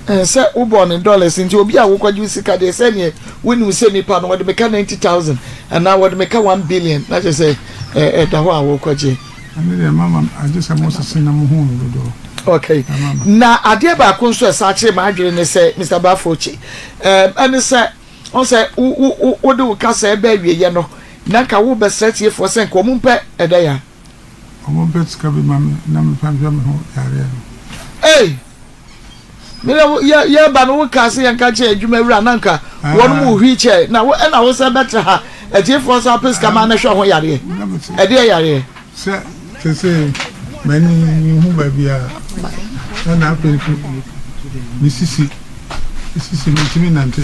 Speaker 2: Ɛɛ sɛ wobɔɔ no in dollars nti obi a wokɔgye wo sika deɛ sɛdeɛ wonim sɛ nipa no wɔde me ka 90,000 anaa wɔde me ka 1 billion na kyerɛ sɛ ɛda hɔ a wokɔgye.
Speaker 3: Ɛno deɛ mama agye sɛ mo sese na mo hu no dodoɔ.
Speaker 2: Okay. Na adeɛ baako nso ɛsan kyerɛ m'adwene ne sɛ Mr. Bafokye ɛne sɛ Wohu sɛ wo wo wo wode wo kasa ɛbɛ awieɛ no, na nka wobɛsrɛ atiefoɔ sɛ nka wɔn mpɛ ɛdɛn a?
Speaker 3: Wɔn mpɛ sika bi ma me na memfa nhwɛ me ho yareɛ no.
Speaker 2: Ei! Me na wo yɛ yɛreba no wokaa sɛ yɛnka nkyerɛ adwuma wura na nka wɔn mu wheel chair na wo ɛna wo sɛ bɛtra ha atiefoɔ nso apɛ sika ma no hwɛ ho yareɛ. Ɛdeɛ yareɛ?
Speaker 3: Sɛ seesei m'ani nhu baabiara, ɛna afei nso me sisi, me sisi mentumi nnante.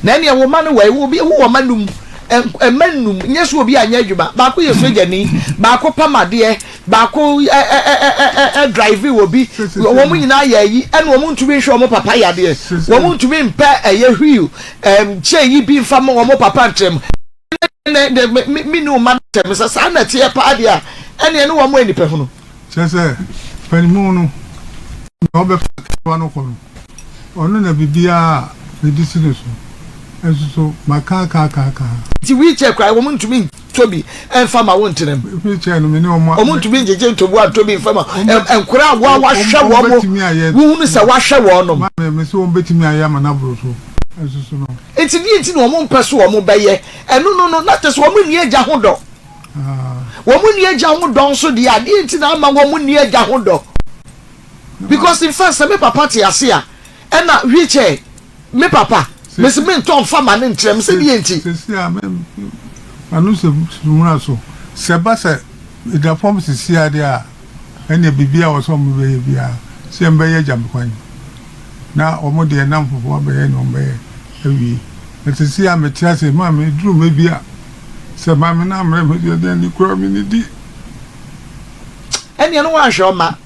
Speaker 2: Na ɛneɛ wo mma no wɔ wo bi wowɔ mma num, mma num, nyɛ sɛ obi anyɛ adwuma, baako yɛ sogyani, baako pam adeɛ, baako ɛ ɛ ɛ ɛ ɛ drive wɔ bi, wɔn nyinaa yɛ ayi, ɛna wɔn ntumi nhwɛ wɔn papa yadeɛ, wɔn ntumi mpɛ ɛyɛ wheel ɛm kyɛ yi bi nfa ma wɔn papa ntrɛm. ne de me me me ne wo mma no ntɛm sɛ saa na ɛteɛ paa deɛ a ɛneɛ ne wɔn nnipa hunu.
Speaker 3: Kyerɛ sɛ, panimu no, nea ɔbɛfa ketewa no kɔ no, ɔno na biribiara a mede si no so nso so maka aka aka aka.
Speaker 2: Nti wheelchair koraa wɔn ntumi ntɔ bi mfa ma wo ntena mu.
Speaker 3: Wheelchair no me ne wɔn.
Speaker 2: Wɔn ntumi ngyegye ntoboa ntɔ bi mfa ma nkwadaa a wɔn wahwɛ wɔn wohunu sɛ wahwɛ wɔn nom.
Speaker 3: Maame me sɛ wɔn bɛtumi ayɛ ama no aboro so nso so no.
Speaker 2: Enti deɛ nti na wɔn mpɛ so wɔn bɛyɛ ɛno no no, na kyerɛ sɛ wɔn nni agya ho dɔ. Wɔn nni agya ho dɔ nso deɛ a, deɛ nti na ama wɔn nni agya ho dɔ? Because in fact sɛ me papa te ase a ɛna wheelchair me papa mese me ntɔ nfa ma ne nkyerɛ me sɛ deɛ nti.
Speaker 3: Sisi a me mano sɛ sumuna so sɛ ba sɛ ɛda fam sisi adeɛ a ɛnneɛ biribi a wɔsɛ wɔn bɛyɛ biara sɛ yɛn bɛyɛ agya me kwan na wɔn deɛ nam fufuo abɛyɛ na wɔn bɛyɛ awie na sisi a mete ase maa me duru mɛ bi a sɛ maame na amrɛ me deɛ deɛ ne kura me ne di.
Speaker 2: Ɛnneɛ no wanhwɛ ɔma.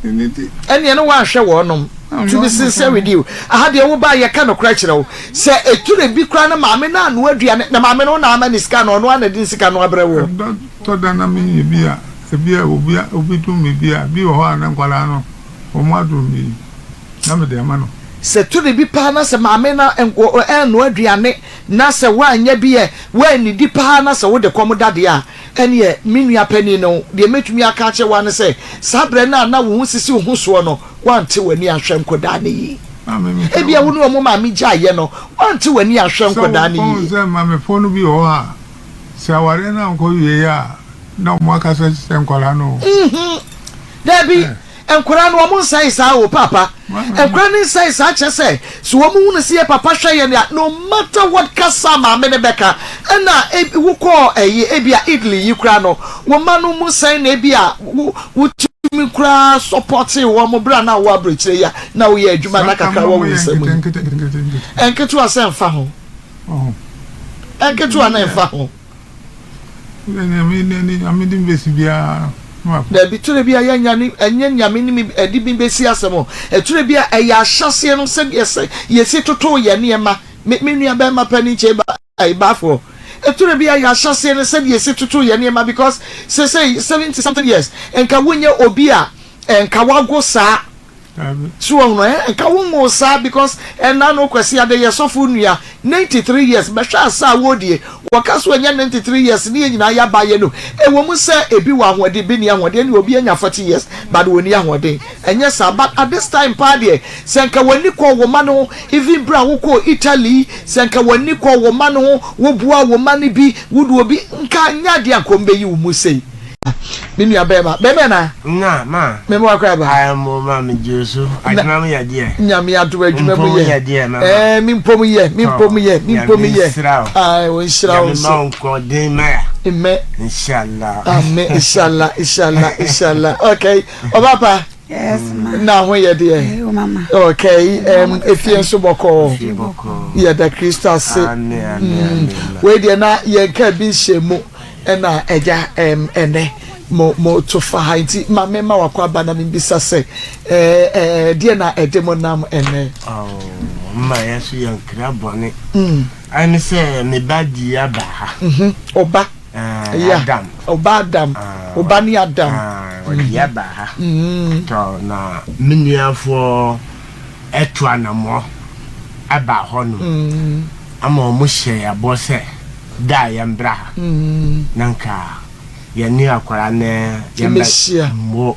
Speaker 2: Ɛnneɛ no wanhwɛ wɔnom. To be sincere with you, aha deɛ wo baa yɛka nokorɛ kyerɛ wo. Sɛ ɛture bi koraa no maame no anoa aduane, na maame no wo na ama ne sika no, ɔno ara na de ne sika no abrɛ woɔ.
Speaker 3: Ɛdɔ tɔ da na menyɛ bi a, ebi a obi obi dom me bi a, bi wɔ hɔ a na nkwadaa no wɔn adom me na mede ama no.
Speaker 2: Sɛ tore bi paa na sɛ maame no ɛnnoa aduane na sɛ woanyɛ bi ɛ, woannidi paa na sɛ wode kɔm da deɛ a, Ɛnneɛ, me nua panin no, deɛ mɛtumi aka akyerɛ wo ara ne sɛ, saa berɛ no a na wo ho sisi wo ho soɔ no, woante w'ani anhwɛ nkwadaa no yie. Ebia wo ne wɔn maame gyaeɛ no, woante w'ani anhwɛ nkwadaa no yie.
Speaker 3: Sɛ wohu sɛ maamefoɔ no bi wɔ hɔ a, sɛ awareɛ no ankɔ wieeɛ a, na wɔakasa kyerɛ nkwadaa no o.
Speaker 2: Dabi. Nkwadaa no wɔn nsɛe saa o paapa. Nkwadaa no nsɛe saa kyerɛ sɛ sɛ wɔn hunu sɛ yɛ papa hwɛ yɛn a no matter what kasa maame no bɛka ɛna ebi wokɔɔ ɛyi ebi a Italy yi koraa no wɔn mma no mu sɛn na ebi a wo wotumi koraa sɔpɔte wɔn bere a na wɔ aburokyire yi a na woyɛ adwuma na kakra wɔ wo nsam yi nketewa sɛ nfa ho nketewa na nfa ho. Dabi, tore bi a yɛnya ne ɛnyɛ Nyame ne me ɛde me besi asɛm o. Ɛtore bi a ɛyɛ ahyɛseɛ no sɛdeɛ sɛ yɛsi totoo yɛn nneɛma. Me me nua bɛrima panin kyɛ ba ɛyi baafoɔ. Ɛtore bi a yɛ ahyɛseɛ no sɛdeɛ yɛsi totoo yɛn nneɛma because sesei 70 something years nka wonyɛ obi a nka wago saa. So wahunu ɛ? Nka wo nwoo saa because ɛna no Kwasi Ade yɛ sɔfo nua 93 years bɛhwɛ asa a wɔredie wɔka so anya 93 years ne yɛn nyinaa yɛaba yɛ no ɛwɔ mu sɛ ebi wɔ ahoɔden bi nni ahoɔden ɛne obi anya 40 years but wɔnni ahoɔden ɛnyɛ saa but at this time paa deɛ sɛ nka w'ani kɔɔ wo mma no ho even berɛ a wokɔɔ Italy sɛ nka w'ani kɔɔ wo mma no ho woboa wo mma no bi wode obi nka nyɛ adeɛ a nka wɔbɛyi wo mu sei. Me nua bɛɛma, bɛɛma na.
Speaker 4: Na ma.
Speaker 2: Me mo akɔ aba.
Speaker 4: Ayɛ mo ma me gye so. Adwuma mu yɛ deɛ.
Speaker 2: Nyame adom adwuma mu yɛ.
Speaker 4: Mpom yɛ deɛ mama.
Speaker 2: Ɛɛ me mpom yɛ, me mpom yɛ, me mpom yɛ.
Speaker 4: Nyame nhyira wo.
Speaker 2: Ae o nhyira wo nso.
Speaker 4: Nyame ma wo nkɔden ma ya.
Speaker 2: Amen.
Speaker 4: Inshallah.
Speaker 2: Amen inshallah inshallah inshallah. Okay. Ɔba pa.
Speaker 5: Yes ma.
Speaker 2: Na ho yɛ deɛ.
Speaker 5: Eh, o mama.
Speaker 2: Okay. Um, efie nso bɔkɔɔ.
Speaker 4: Efie bɔkɔɔ.
Speaker 2: Yɛda Kristo ase.
Speaker 4: Amen amen amen.
Speaker 2: Wei deɛ na yɛn ka bi nhyɛ mu. Ɛna agya ɛm ɛnɛ mo mo to fa ha nti ma me ma wakɔ aba na me bisa sɛ ɛɛ ɛɛ deɛ na ɛde mo nam ɛnɛ.
Speaker 4: Oh, mma yɛ so yɛ nkira bɔne. Mm. Ɛne sɛ me ba di aba ha.
Speaker 2: Mhm. Ɔba.
Speaker 4: Uh,
Speaker 2: yeah.
Speaker 4: Adam.
Speaker 2: Ɔba Adam.
Speaker 4: Uh,
Speaker 2: Ɔba ne Adam.
Speaker 4: Ɔdi uh, aba ha.
Speaker 2: Mm.
Speaker 4: Tɔ na me nuafoɔ ɛto anamɔ ɛba hɔ no.
Speaker 2: Mm.
Speaker 4: Ama wɔn hyɛ yɛabɔ sɛ. Da a yɛmbra ha na nka yɛne akwadaa no
Speaker 2: yɛmbɛhyia.
Speaker 4: Mbo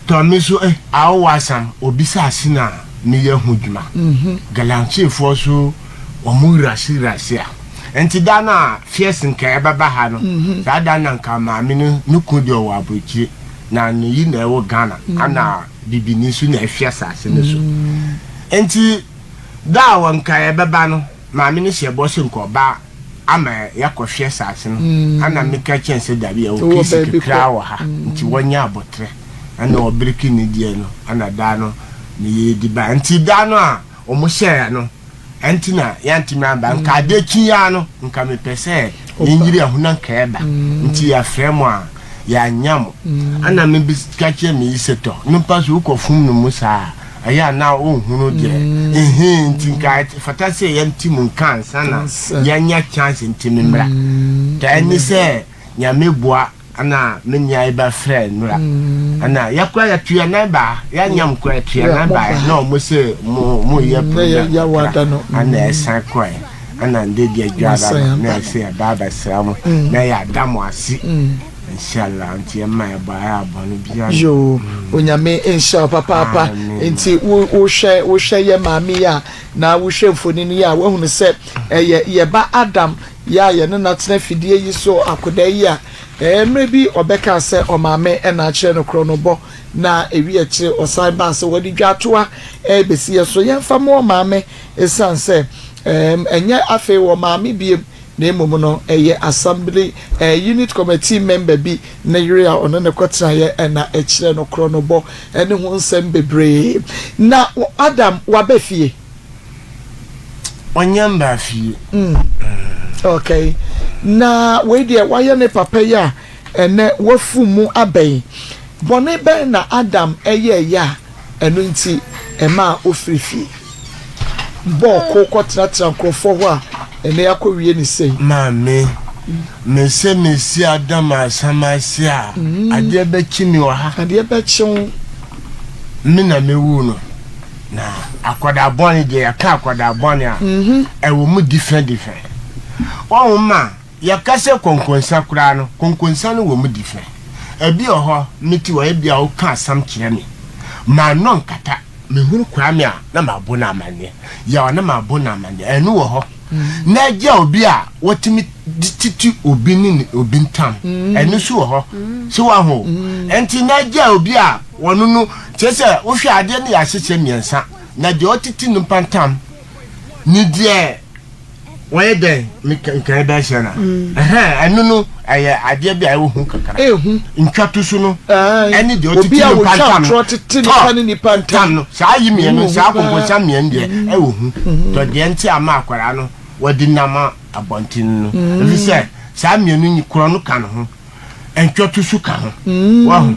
Speaker 4: tɔ me so eh awo asam obisa ase na meyɛ ho dwuma. Galamseyfoɔ so wɔn rase rase a. Nti da no a Fierce nka ɛbɛba ha no saa da no na nka maame no ne kunu deɛ ɔwɔ aburokyire na ne yi na ɛwɔ Ghana ana bibini nso na ɛhwɛ asase no so. Nti da a wɔnka ɛbɛba no. Maame no hyɛɛ bɔ sɛ nka ɔba ama yɛakɔhwɛ asase no. Ana meka kyerɛɛ no sɛ dabi, yɛwɔ case kakra wɔ ha nti wɔnyɛ aboterɛ. Ana ɔbreki ne deɛ no, ana da no meyɛɛ di baeɛ. Nti da no a wɔhyɛɛ no, ɛnti na yɛantumi amba. Nka adeɛ kye yi ara no, nka mepɛ sɛ yɛnyiri ɛho na nka yɛba. Nti yɛafrɛ mo a, yɛannya mo. Ana meka kyerɛɛ me yi sɛ tɔ, nipa so wokɔfom no mu saa a, Ɛyɛ a na wonhunu deɛ ɛhee nti nka ɛfata sɛ yɛnte mu nka ansa na yɛanya chance nti me mmra. Ta ɛne sɛ Nyame boa ana me nua yi ba frɛ nnora ana yɛkora yɛto yɛn nan baa yɛanyam kora yɛto yɛn nan baa na ɔmo sɛ mo mo yɛ program kakra ana ɛsan kɔɛ ana nde deɛ dwara no na ɛsɛ yɛba abɛsra mo na yɛada mo ase. Inshallah nti ɛma ɛbɔ ayɛ abɔne biara.
Speaker 2: Yoo Onyame nhyira wo papaapa nti wo wohwɛ wohwɛ yɛ maame yi a na wohwɛ mfonini yi a woahunu sɛ ɛyɛ yɛ ba Adam yɛ a yɛne no atena fidie yi so akodaa yi a ɛɛ mmerɛ bi ɔbɛkaa sɛ ɔmaame ɛna akyerɛ no korɔ no bɔ. Na ewi akyire ɔsan baa sɛ wɔde dwatoa rebɛsi yɛ so. Yɛmfa mmoa maame ɛsiane sɛ ɛɛm ɛnyɛ afei wɔ maame biem na mmom no ɛyɛ assembly ɛɛ unit committee member bi ne yere a ɔne no kɔtenaeɛ na ɛkyerɛ no korɔnobɔ ne ho nsɛm bebree. Na Adam waba fie?
Speaker 4: Ɔnyɛ mbaa fie.
Speaker 2: Mm. Okay. Na wei deɛ wayɛ ne papa yi a ɛnɛ wafu mu abɛn. Bɔne bɛn na Adam yɛeɛ a ɛno nti ɛmaa ɔfirii fie bɔɔ ko kɔtenatena nkurɔfoɔ hɔ a ɛnnɛ yɛakɔwie no sei?
Speaker 4: Maame, mese mesi Adam asɛm ase a, adeɛ bɛkye me wɔ ha.
Speaker 2: Adeɛ bɛkye wo.
Speaker 4: Me na mewuu no. Na akwadaa bɔne deɛ, yɛka akwadaa bɔne a, ɛwɔ mu different different. Wɔn ma Yɛka sɛ konkonsa koraa no, konkonsa no wɔ mu di fɛ. Ebi wɔ hɔ, mete hɔ, ebia woka asɛm kyerɛ me. M'ano nkata. Mehunu Kwame a, na mabɔ no amanneɛ. Yaw a, na mabɔ no amanneɛ. Ɛno wɔ hɔ. Na agya obi a wɔtumi de tete obi ne obi ntam, ɛno nso wɔ hɔ. So woahu o? Enti na agya obi a wɔno no, kyerɛ sɛ wohwɛ adeɛ no yɛ ahyehyɛ mmiɛnsa, na deɛ ɔtete nnipa ntam ne deɛ Wɔyɛ dɛn me nkae bɛyɛ sɛ na ɛhɛn ɛno no ɛyɛ adeɛ bi a ɛwɔ hu kakra.
Speaker 2: Ehu.
Speaker 4: Ntwa to so no ɛne deɛ ɔtete
Speaker 2: Obi a
Speaker 4: nipa
Speaker 2: wɔtwa
Speaker 4: ntam no
Speaker 2: atorɔ tete nipa ne nipa ntam.
Speaker 4: Ntam no saa yi mmienu
Speaker 2: Ɛwɔ hu
Speaker 4: saa
Speaker 2: paa.
Speaker 4: konkonsa mmienu deɛ ɛwɔ hu. Tɔ deɛ nti ama akwadaa no wɔde nam abɔnten no ɛfiri sɛ saa mmienu yi korɔ no ka ne ho ntwa to so ka ho wahu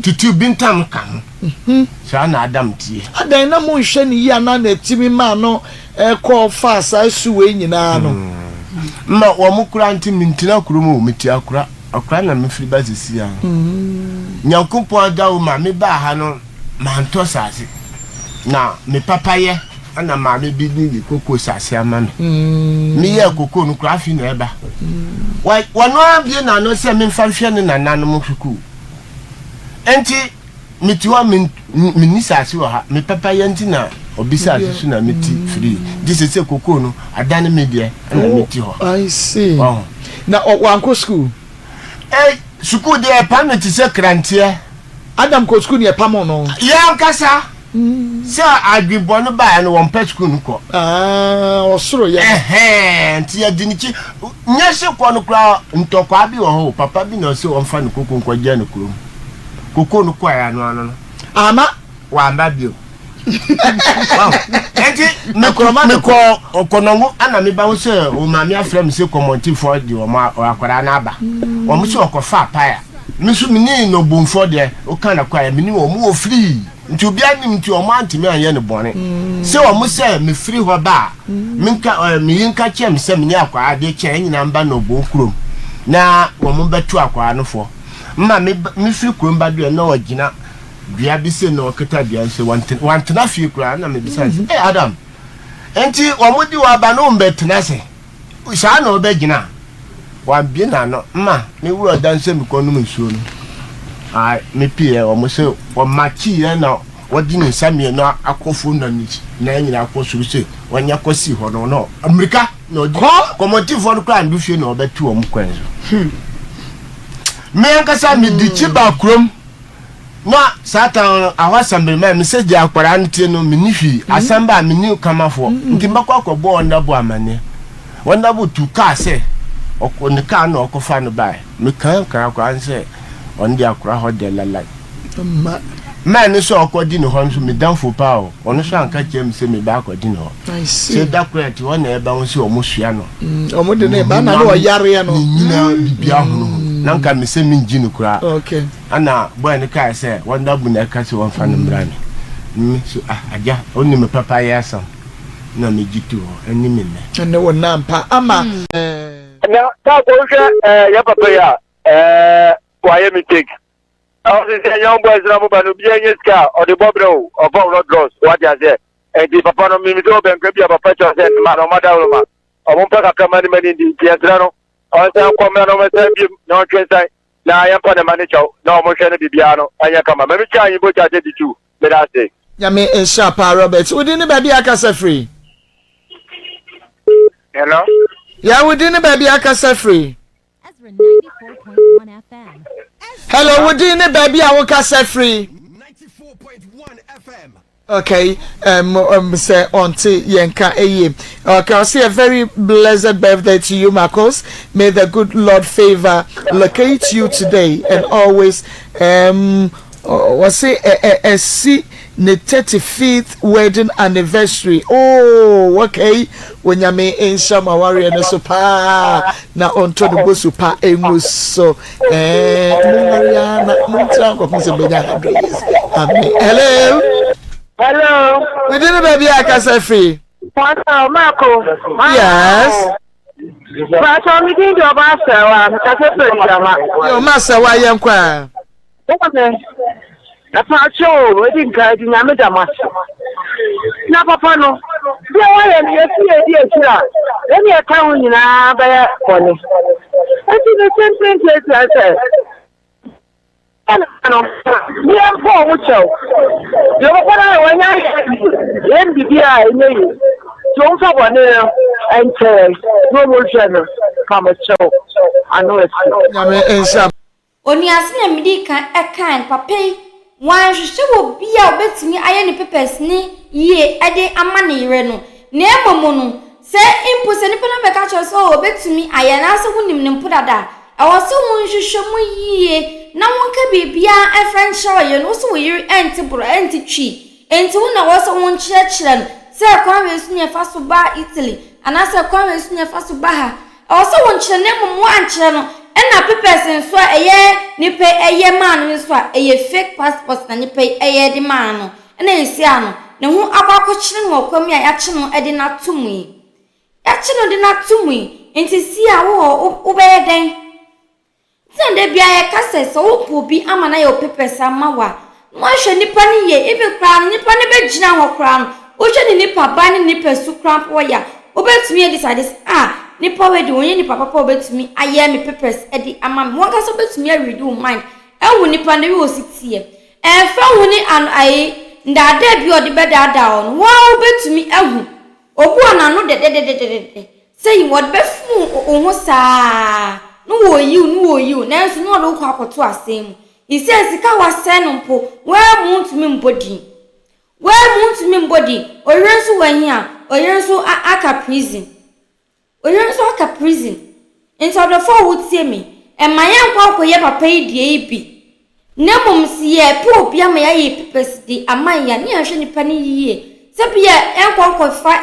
Speaker 4: tete bi ntam ka ho saa na Adam tie.
Speaker 2: Adɛn na monhwɛ no yie anaa na ɛtumi maa no kɔ faa saa su wei nyinaa no.
Speaker 4: Ma wɔn koraa nti mentena kurom o, mete akora, akora na mefiri ba sisi ara. Nyankopɔn ada wo ma mebaa ha no mantɔ saase, na me papayɛ na maame bi de ne koko saase ama me. Meyɛɛ koko no koraa afei na ɛba. Wɔno ara bie n'ano sɛ memfa nhwɛ ne nananom sukuu. Enti Mete hɔ a, menni saase wɔ ha. Me papayɛ nti na obi saase so na mete firii. Nti seesei kokoo no adane me deɛ na mete hɔ.
Speaker 2: Oh, I see.
Speaker 4: Wahu?
Speaker 2: Na wankɔ sukuu?
Speaker 4: Eh, sukuu deɛ ɛpam no te sɛ kranteɛ.
Speaker 2: Adam kɔɔ sukuu na ɛpamoo no?
Speaker 4: Yɛn ankasa, sɛ adwene bɔne baeɛ no, wɔmpɛ sukuu no kɔ.
Speaker 2: Ah, ɔsoro yɛ no.
Speaker 4: Ɛhɛn, nti yɛde ne kyi. Nyɛ se kɔ no koraa, ntɔkwaa bi wɔ hɔ o, papa bi na ɔse wɔmfa ne koko nkɔgya no kurom. Koko no kɔɛ ano ano no.
Speaker 2: Ama.
Speaker 4: Wamba bio. Wahu. Enti mekɔ ɔkɔnɔngo ana meba ho sɛ o maame afrɛ me sɛ kɔmɔntifoɔ de wɔn akwadaa no aba. Wɔn sɛ ɔkɔfa apaya. Me nso me ne nɔbomfoɔ deɛ woka na kɔɛ me ne wɔn wɔ firii. Nti obiara nim nti wɔn antumi anyɛ no bɔne. Sɛ wɔn sɛ mefiri hɔ ba a menka meyi nka kyerɛ me sɛ me ne akwadaa de kyɛ yɛn nyinaa mba nɔbom kurom na wɔn bɛto akwadaa no foɔ. Mma me ba, mefiri kurom ba deɛ na ɔgyina dua bi se na ɔkita dua nso wantena fie koraa na mebisa no sɛ, Hey Adam, nti wɔn de waba no wɔmbɛtena ase saa na ɔbɛgyina? Wambie n'ano mma me wura ɔdan sɛ mekɔ nom nsuo no. Ae, mepieɛ wɔn sɛ wɔmakyiiɛ na wɔde ne nsa mmienu akɔ fam na ne nan nyinaa akɔ soro sɛ wɔnyɛ kɔsi hɔ no na mmirika na ɔdi kɔmɔtifoɔ no koraa ndu fie na ɔbɛto wɔn kwan so. Hmm. Me ankasa medi kyi ba kurom na saa tan no ahɔ asɛmbrema me sɛ gya akwaraa no tie no menni hwii hmm. asɛm ba a menni kamafoɔ hmm. nti mbɛkɔ akɔbɔ ɔndabo amanneɛ ɔndabo tu kaa sɛ ɔkɔ ne kaa na ɔkɔfa no bae mekaa kaa akwaraa no sɛ ɔno de akora hɔ deɛ lalai
Speaker 2: Mma.
Speaker 4: Man no sɛ ɔkɔdi ne hɔ nso me damfo paa o, ɔno nso anka kyerɛ me sɛ meba akɔdi ne hɔ.
Speaker 2: I see.
Speaker 4: Sɛ da koro ɛte hɔ na ɛba ho sɛ wɔn sua no.
Speaker 2: Wɔn de ne ba na ne ɔyareɛ no.
Speaker 4: Ne nyina biribi ahono ho. Na nka me sɛ mengye no koraa.
Speaker 2: Okay.
Speaker 4: Ana boy no kae sɛ wɔn da bu na ɛka sɛ wɔmfa no mmra me. Me so ah agya ɔnim me papa yɛ asɛm na megye to hɔ ɛne me nnɛ.
Speaker 2: Ɛne wo nna ampa ama.
Speaker 5: Na taako wohwɛ ɛɛ yɛ papa yi a ɛɛ wayɛ mistake. Ɔse sɛ young boys na moba no obiara nya sika a ɔde bɔ brɛ o ɔfa worɔ drugs wate aseɛ nti papa no menim sɛ ɔbɛnka bi a papa kyerɛ sɛ ne ma no ɔma daworo ma ɔmo mpɛ kakra ma ne ma ne ndi nti yɛsrɛ no ɔnsan nkɔ mmra na ɔmɛsan biem na ɔntwe nsan na yɛmfa ne ma ne kyɛw na ɔmo hwɛ no biribiara no ɛnyɛ kama mami kyɛ anyi bɔ kyɛ 32 meda ase.
Speaker 2: Nyame nhyira paa Robert. Wo din ne baabi a akasa firi?
Speaker 5: Hello.
Speaker 2: Yeah, wo din ne baabi a akasa firi? Hello, wo din ne baabi a wokasa firi? Okay, sɛ ɔnte yɛn ka yie. Okay, ɔse a very blessed birthday to you, Marcos. May the good Lord favor locate you today and always. Wɔse ɛsi ne 35th wedding anniversary. Oh, okay. Onyame nhyɛ mo awareɛ no so paa na ɔntɔ no bosu pa emu so. Mo nware na mo ntena nkɔpem sɛ mbɛnya 100 years. Amen. Hello.
Speaker 6: Hello.
Speaker 2: Within the baby akasa free.
Speaker 6: Pastor Marco.
Speaker 2: Yes.
Speaker 6: Pastor mi din de ɔba asɛwa, kasa fɛ Nkyama.
Speaker 2: Yo, masa wa yɛn kwa.
Speaker 6: Wɔn ɛfa o, edi nka edi Nyame da mo ase. Na papa no, deɛ wɔyɛ no yɛsi yɛ di akyire a, ɛne ɛka ho nyinaa bɛyɛ bɔne. Eti ne tenten tietia sɛ, ɛna no, yɛn mpo ɔmo kyɛw. Deɛ ɔbɛkɔ no ayɛ wɔnyɛ ayɛ yɛn bibi a ɛnyɛ yie. Tí o ń fa bɔne no ɛnkyɛn na ɔmo hwɛ no pa mo kyɛw ano esi.
Speaker 2: Nyame nhyɛ.
Speaker 1: Onuase na mede kan ɛkan papa yi, wɔanhwehwɛ wɔ bi a obetumi ayɛ ne papers ne yie ɛde ama ne yere no, na mmom no sɛ mpo sɛ nipa no bɛka kyerɛ sɛ ɔ obetumi ayɛ anaasɛ wonim ne mpo dada a, ɛwɔ sɛ wɔnhwehwɛ mu yie na wɔnka biribiara ɛfɛ nkyerɛ ɔyere no. Wo sɛ wo yere ɛnte borɔ, ɛnte Twi, nti wo na wɔ sɛ wɔnkyerɛkyerɛ no sɛ kwan wei so ne ɛfa so ba Italy anaasɛ kwan wei so ne ɛfa so ba ha. Ɛwɔ sɛ wɔnkyerɛ, na mmom wɔankyerɛ no, ɛna papers nso a ɛyɛ nipa ɛyɛ maa no nso a ɛyɛ fake passport na nipa ɛyɛ de maa no, ɛna esi ano ne ho akɔ akɔkyerɛ no wɔ kwan mu a yɛakye no ɛde n'ato mu yi, yɛakye no de n'ato mu yi. Nti si a wowɔ wobɛyɛ dɛn? Ntina da bia yɛka sɛ wopɛ obi ama na yɛ wo papers ama wo a, na wahwɛ nipa no yie. Ebi koraa no, nipa no bɛgyina hɔ koraa no, wohwɛ ne nipa ba ne nipa su koraa mpo wɔyɛ a, wobɛtumi adecide sɛ, ah, nipa wei de, wɔnyɛ nipa papa a wobɛtumi ayɛ me papers de ama me. Wɔn kasa wobɛtumi aread wo mind ɛhu nipa no wi osi teɛ. Ɛmfa ho ne ano ayi ndaadaa bi a ɔde bɛdaadaa wɔ no, wɔn a wobɛtumi ahu obu a n'ano dɛdɛdɛdɛdɛdɛ sɛ yi wɔde bɛfum wo ho saa no, wɔyiw no, wɔyiw, nanso na ɔde wokɔ akɔto asɛm mu. Isɛ sika wasɛe no mpo, wɔn mu ntumi mbɔ din, wɔn mu ntumi mbɔ din. Oyere nso wɔ ahi a oyere nso aka prison, oyere nso aka prison. Nti ɔdɔfo a wotie mi, ɛma yɛn nkɔ akɔyɛ papa yi deɛ yi bi, na mmom si yɛ pɛ obi ama yɛayɛ papers de ama yɛn ne yɛhwɛ nipa no yie sɛbi yɛ ɛnkɔ nkɔfa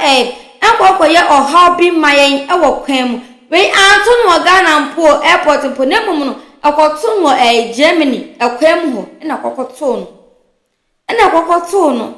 Speaker 1: ɛnkɔ nkɔyɛ ɔhaw bi ma yɛn ɛwɔ kwan mu. Wei anto no wɔ Ghana mpo airport mpo, na mmom no ɛkɔto no wɔ Germany ɛkwan mu hɔ ɛna kɔkɔtoo no, ɛna kɔkɔtoo no.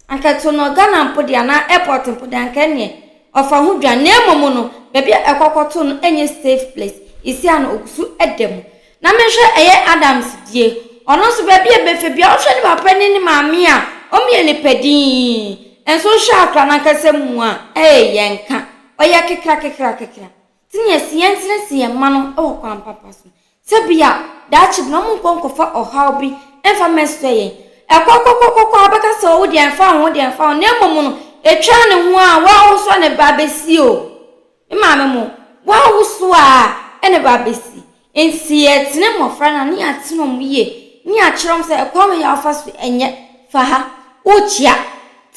Speaker 1: Anka to no Ghana mpo deɛ anaa airport mpo deɛ, anka neɛ ɔfa ho dwa, na mmom no baabi a ɛkɔkɔtoo no ɛnyɛ safe place. Esi ano ogu so ɛda mu. Na mehwɛ ɛyɛ Adams die, ɔno nso baabi a bɛfɛ bia ɔhwɛ ne papa ne ne maame a ɔmo yɛ nipa dinn nso, hwɛ akora n'ankasa mu a ɛyɛ yɛn ka ɔyɛ kekra kekra kekra. Ti ne yɛsi yɛn tena si yɛn mma no ɛwɔ kwan papa so sɛbi a daakye bi na ɔmo nkɔ nkɔfa ɔhaw bi ɛmfa mɛsɔ yɛn ɛkɔ kɔkɔkɔkɔ abɛka sɛ ɔwo deɛ mfa ho, deɛ mfa ho, na mmom no etwa ne ho a wɔawoso ne ba bɛsi o. Ne maame mo wɔawoso a ɛne ba bɛsi. Nti yɛtene mmɔfra no a, ne yɛatene wɔn yie ne yɛakyerɛ wɔn sɛ ɛkwan wei a wɔfa so ɛnyɛ fa ha wokyia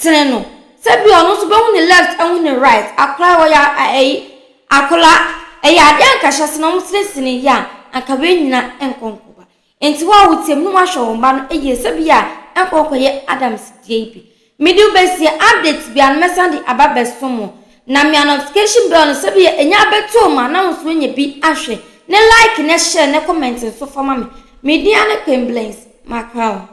Speaker 1: tene no, sɛbi ɔno nso bɛhu ne left, ɛhu ne right. Akora wɔyɛ ɛyi akora ɛyɛ adeɛ ankahyɛ se na wɔn tenetene yie a, anka wei nyina nkɔ nkɔba. Nti wɔn a wotie mu no, wɔahwɛ wɔn ba no yie sɛbi a ɛnkɔ nkɔyɛ Adams deɛ yi bi. Mede wobɛsie update bi a no mɛsan de aba bɛso mo, na mea notification bell no sɛbi ɛnya abɛto ma na wo nso anya bi ahwɛ ne like ne share ne comment nso fama me. Media ne Queen Blends makra o.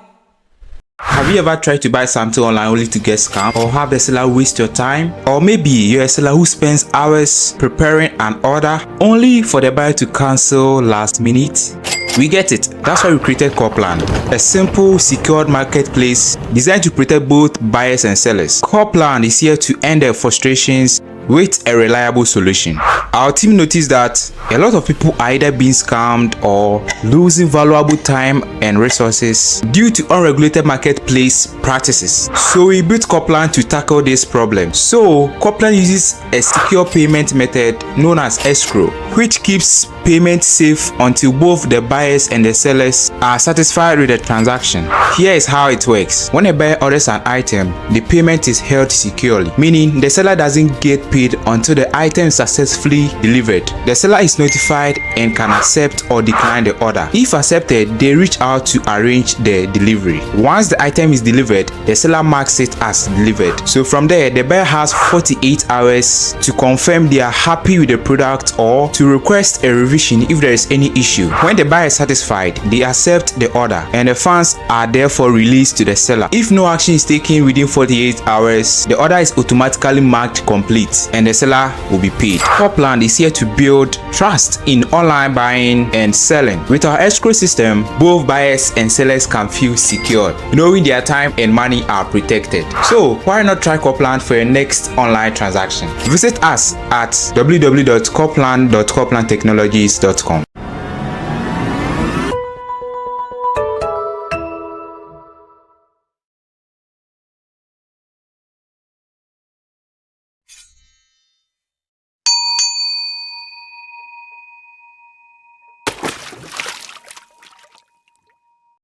Speaker 7: Have you ever tried to buy something online only to get scammed or have the seller waste your time? Or maybe you're a seller who spends hours preparing an order only for the buyer to cancel last minute? We get it. That's why we created Copland, a simple, secured marketplace designed to protect both buyers and sellers. Copland is here to end the frustrations. with a reliable solution. Our team noticed that a lot of people are either being scammed or losing valuable time and resources due to unregulated marketplace practices. So we built Copland to tackle this problem. So Copland uses a secure payment method known as escrow, which keeps payment safe until both the buyers and the sellers are satisfied with the transaction. Here is how it works. When a buyer orders an item, the payment is held securely, meaning the seller doesn't get paid until the item is successfully delivered. The seller is notified and can accept or decline the order. If accepted, they reach out to arrange the delivery. Once the item is delivered, the seller marks it as delivered. So from there, the buyer has 48 hours to confirm they are happy with the product or to request a revision if there is any issue. When the buyer is satisfied, they accept the order and the funds are therefore released to the seller. If no action is taken within 48 hours, the order is automatically marked complete and the seller will be paid. Copland is here to build trust in online buying and selling. With our escrow system, both buyers and sellers can feel secure, knowing their time and money are protected. So why not try Copland for your next online transaction? Visit us at www.copland.coplandtechnologies.com.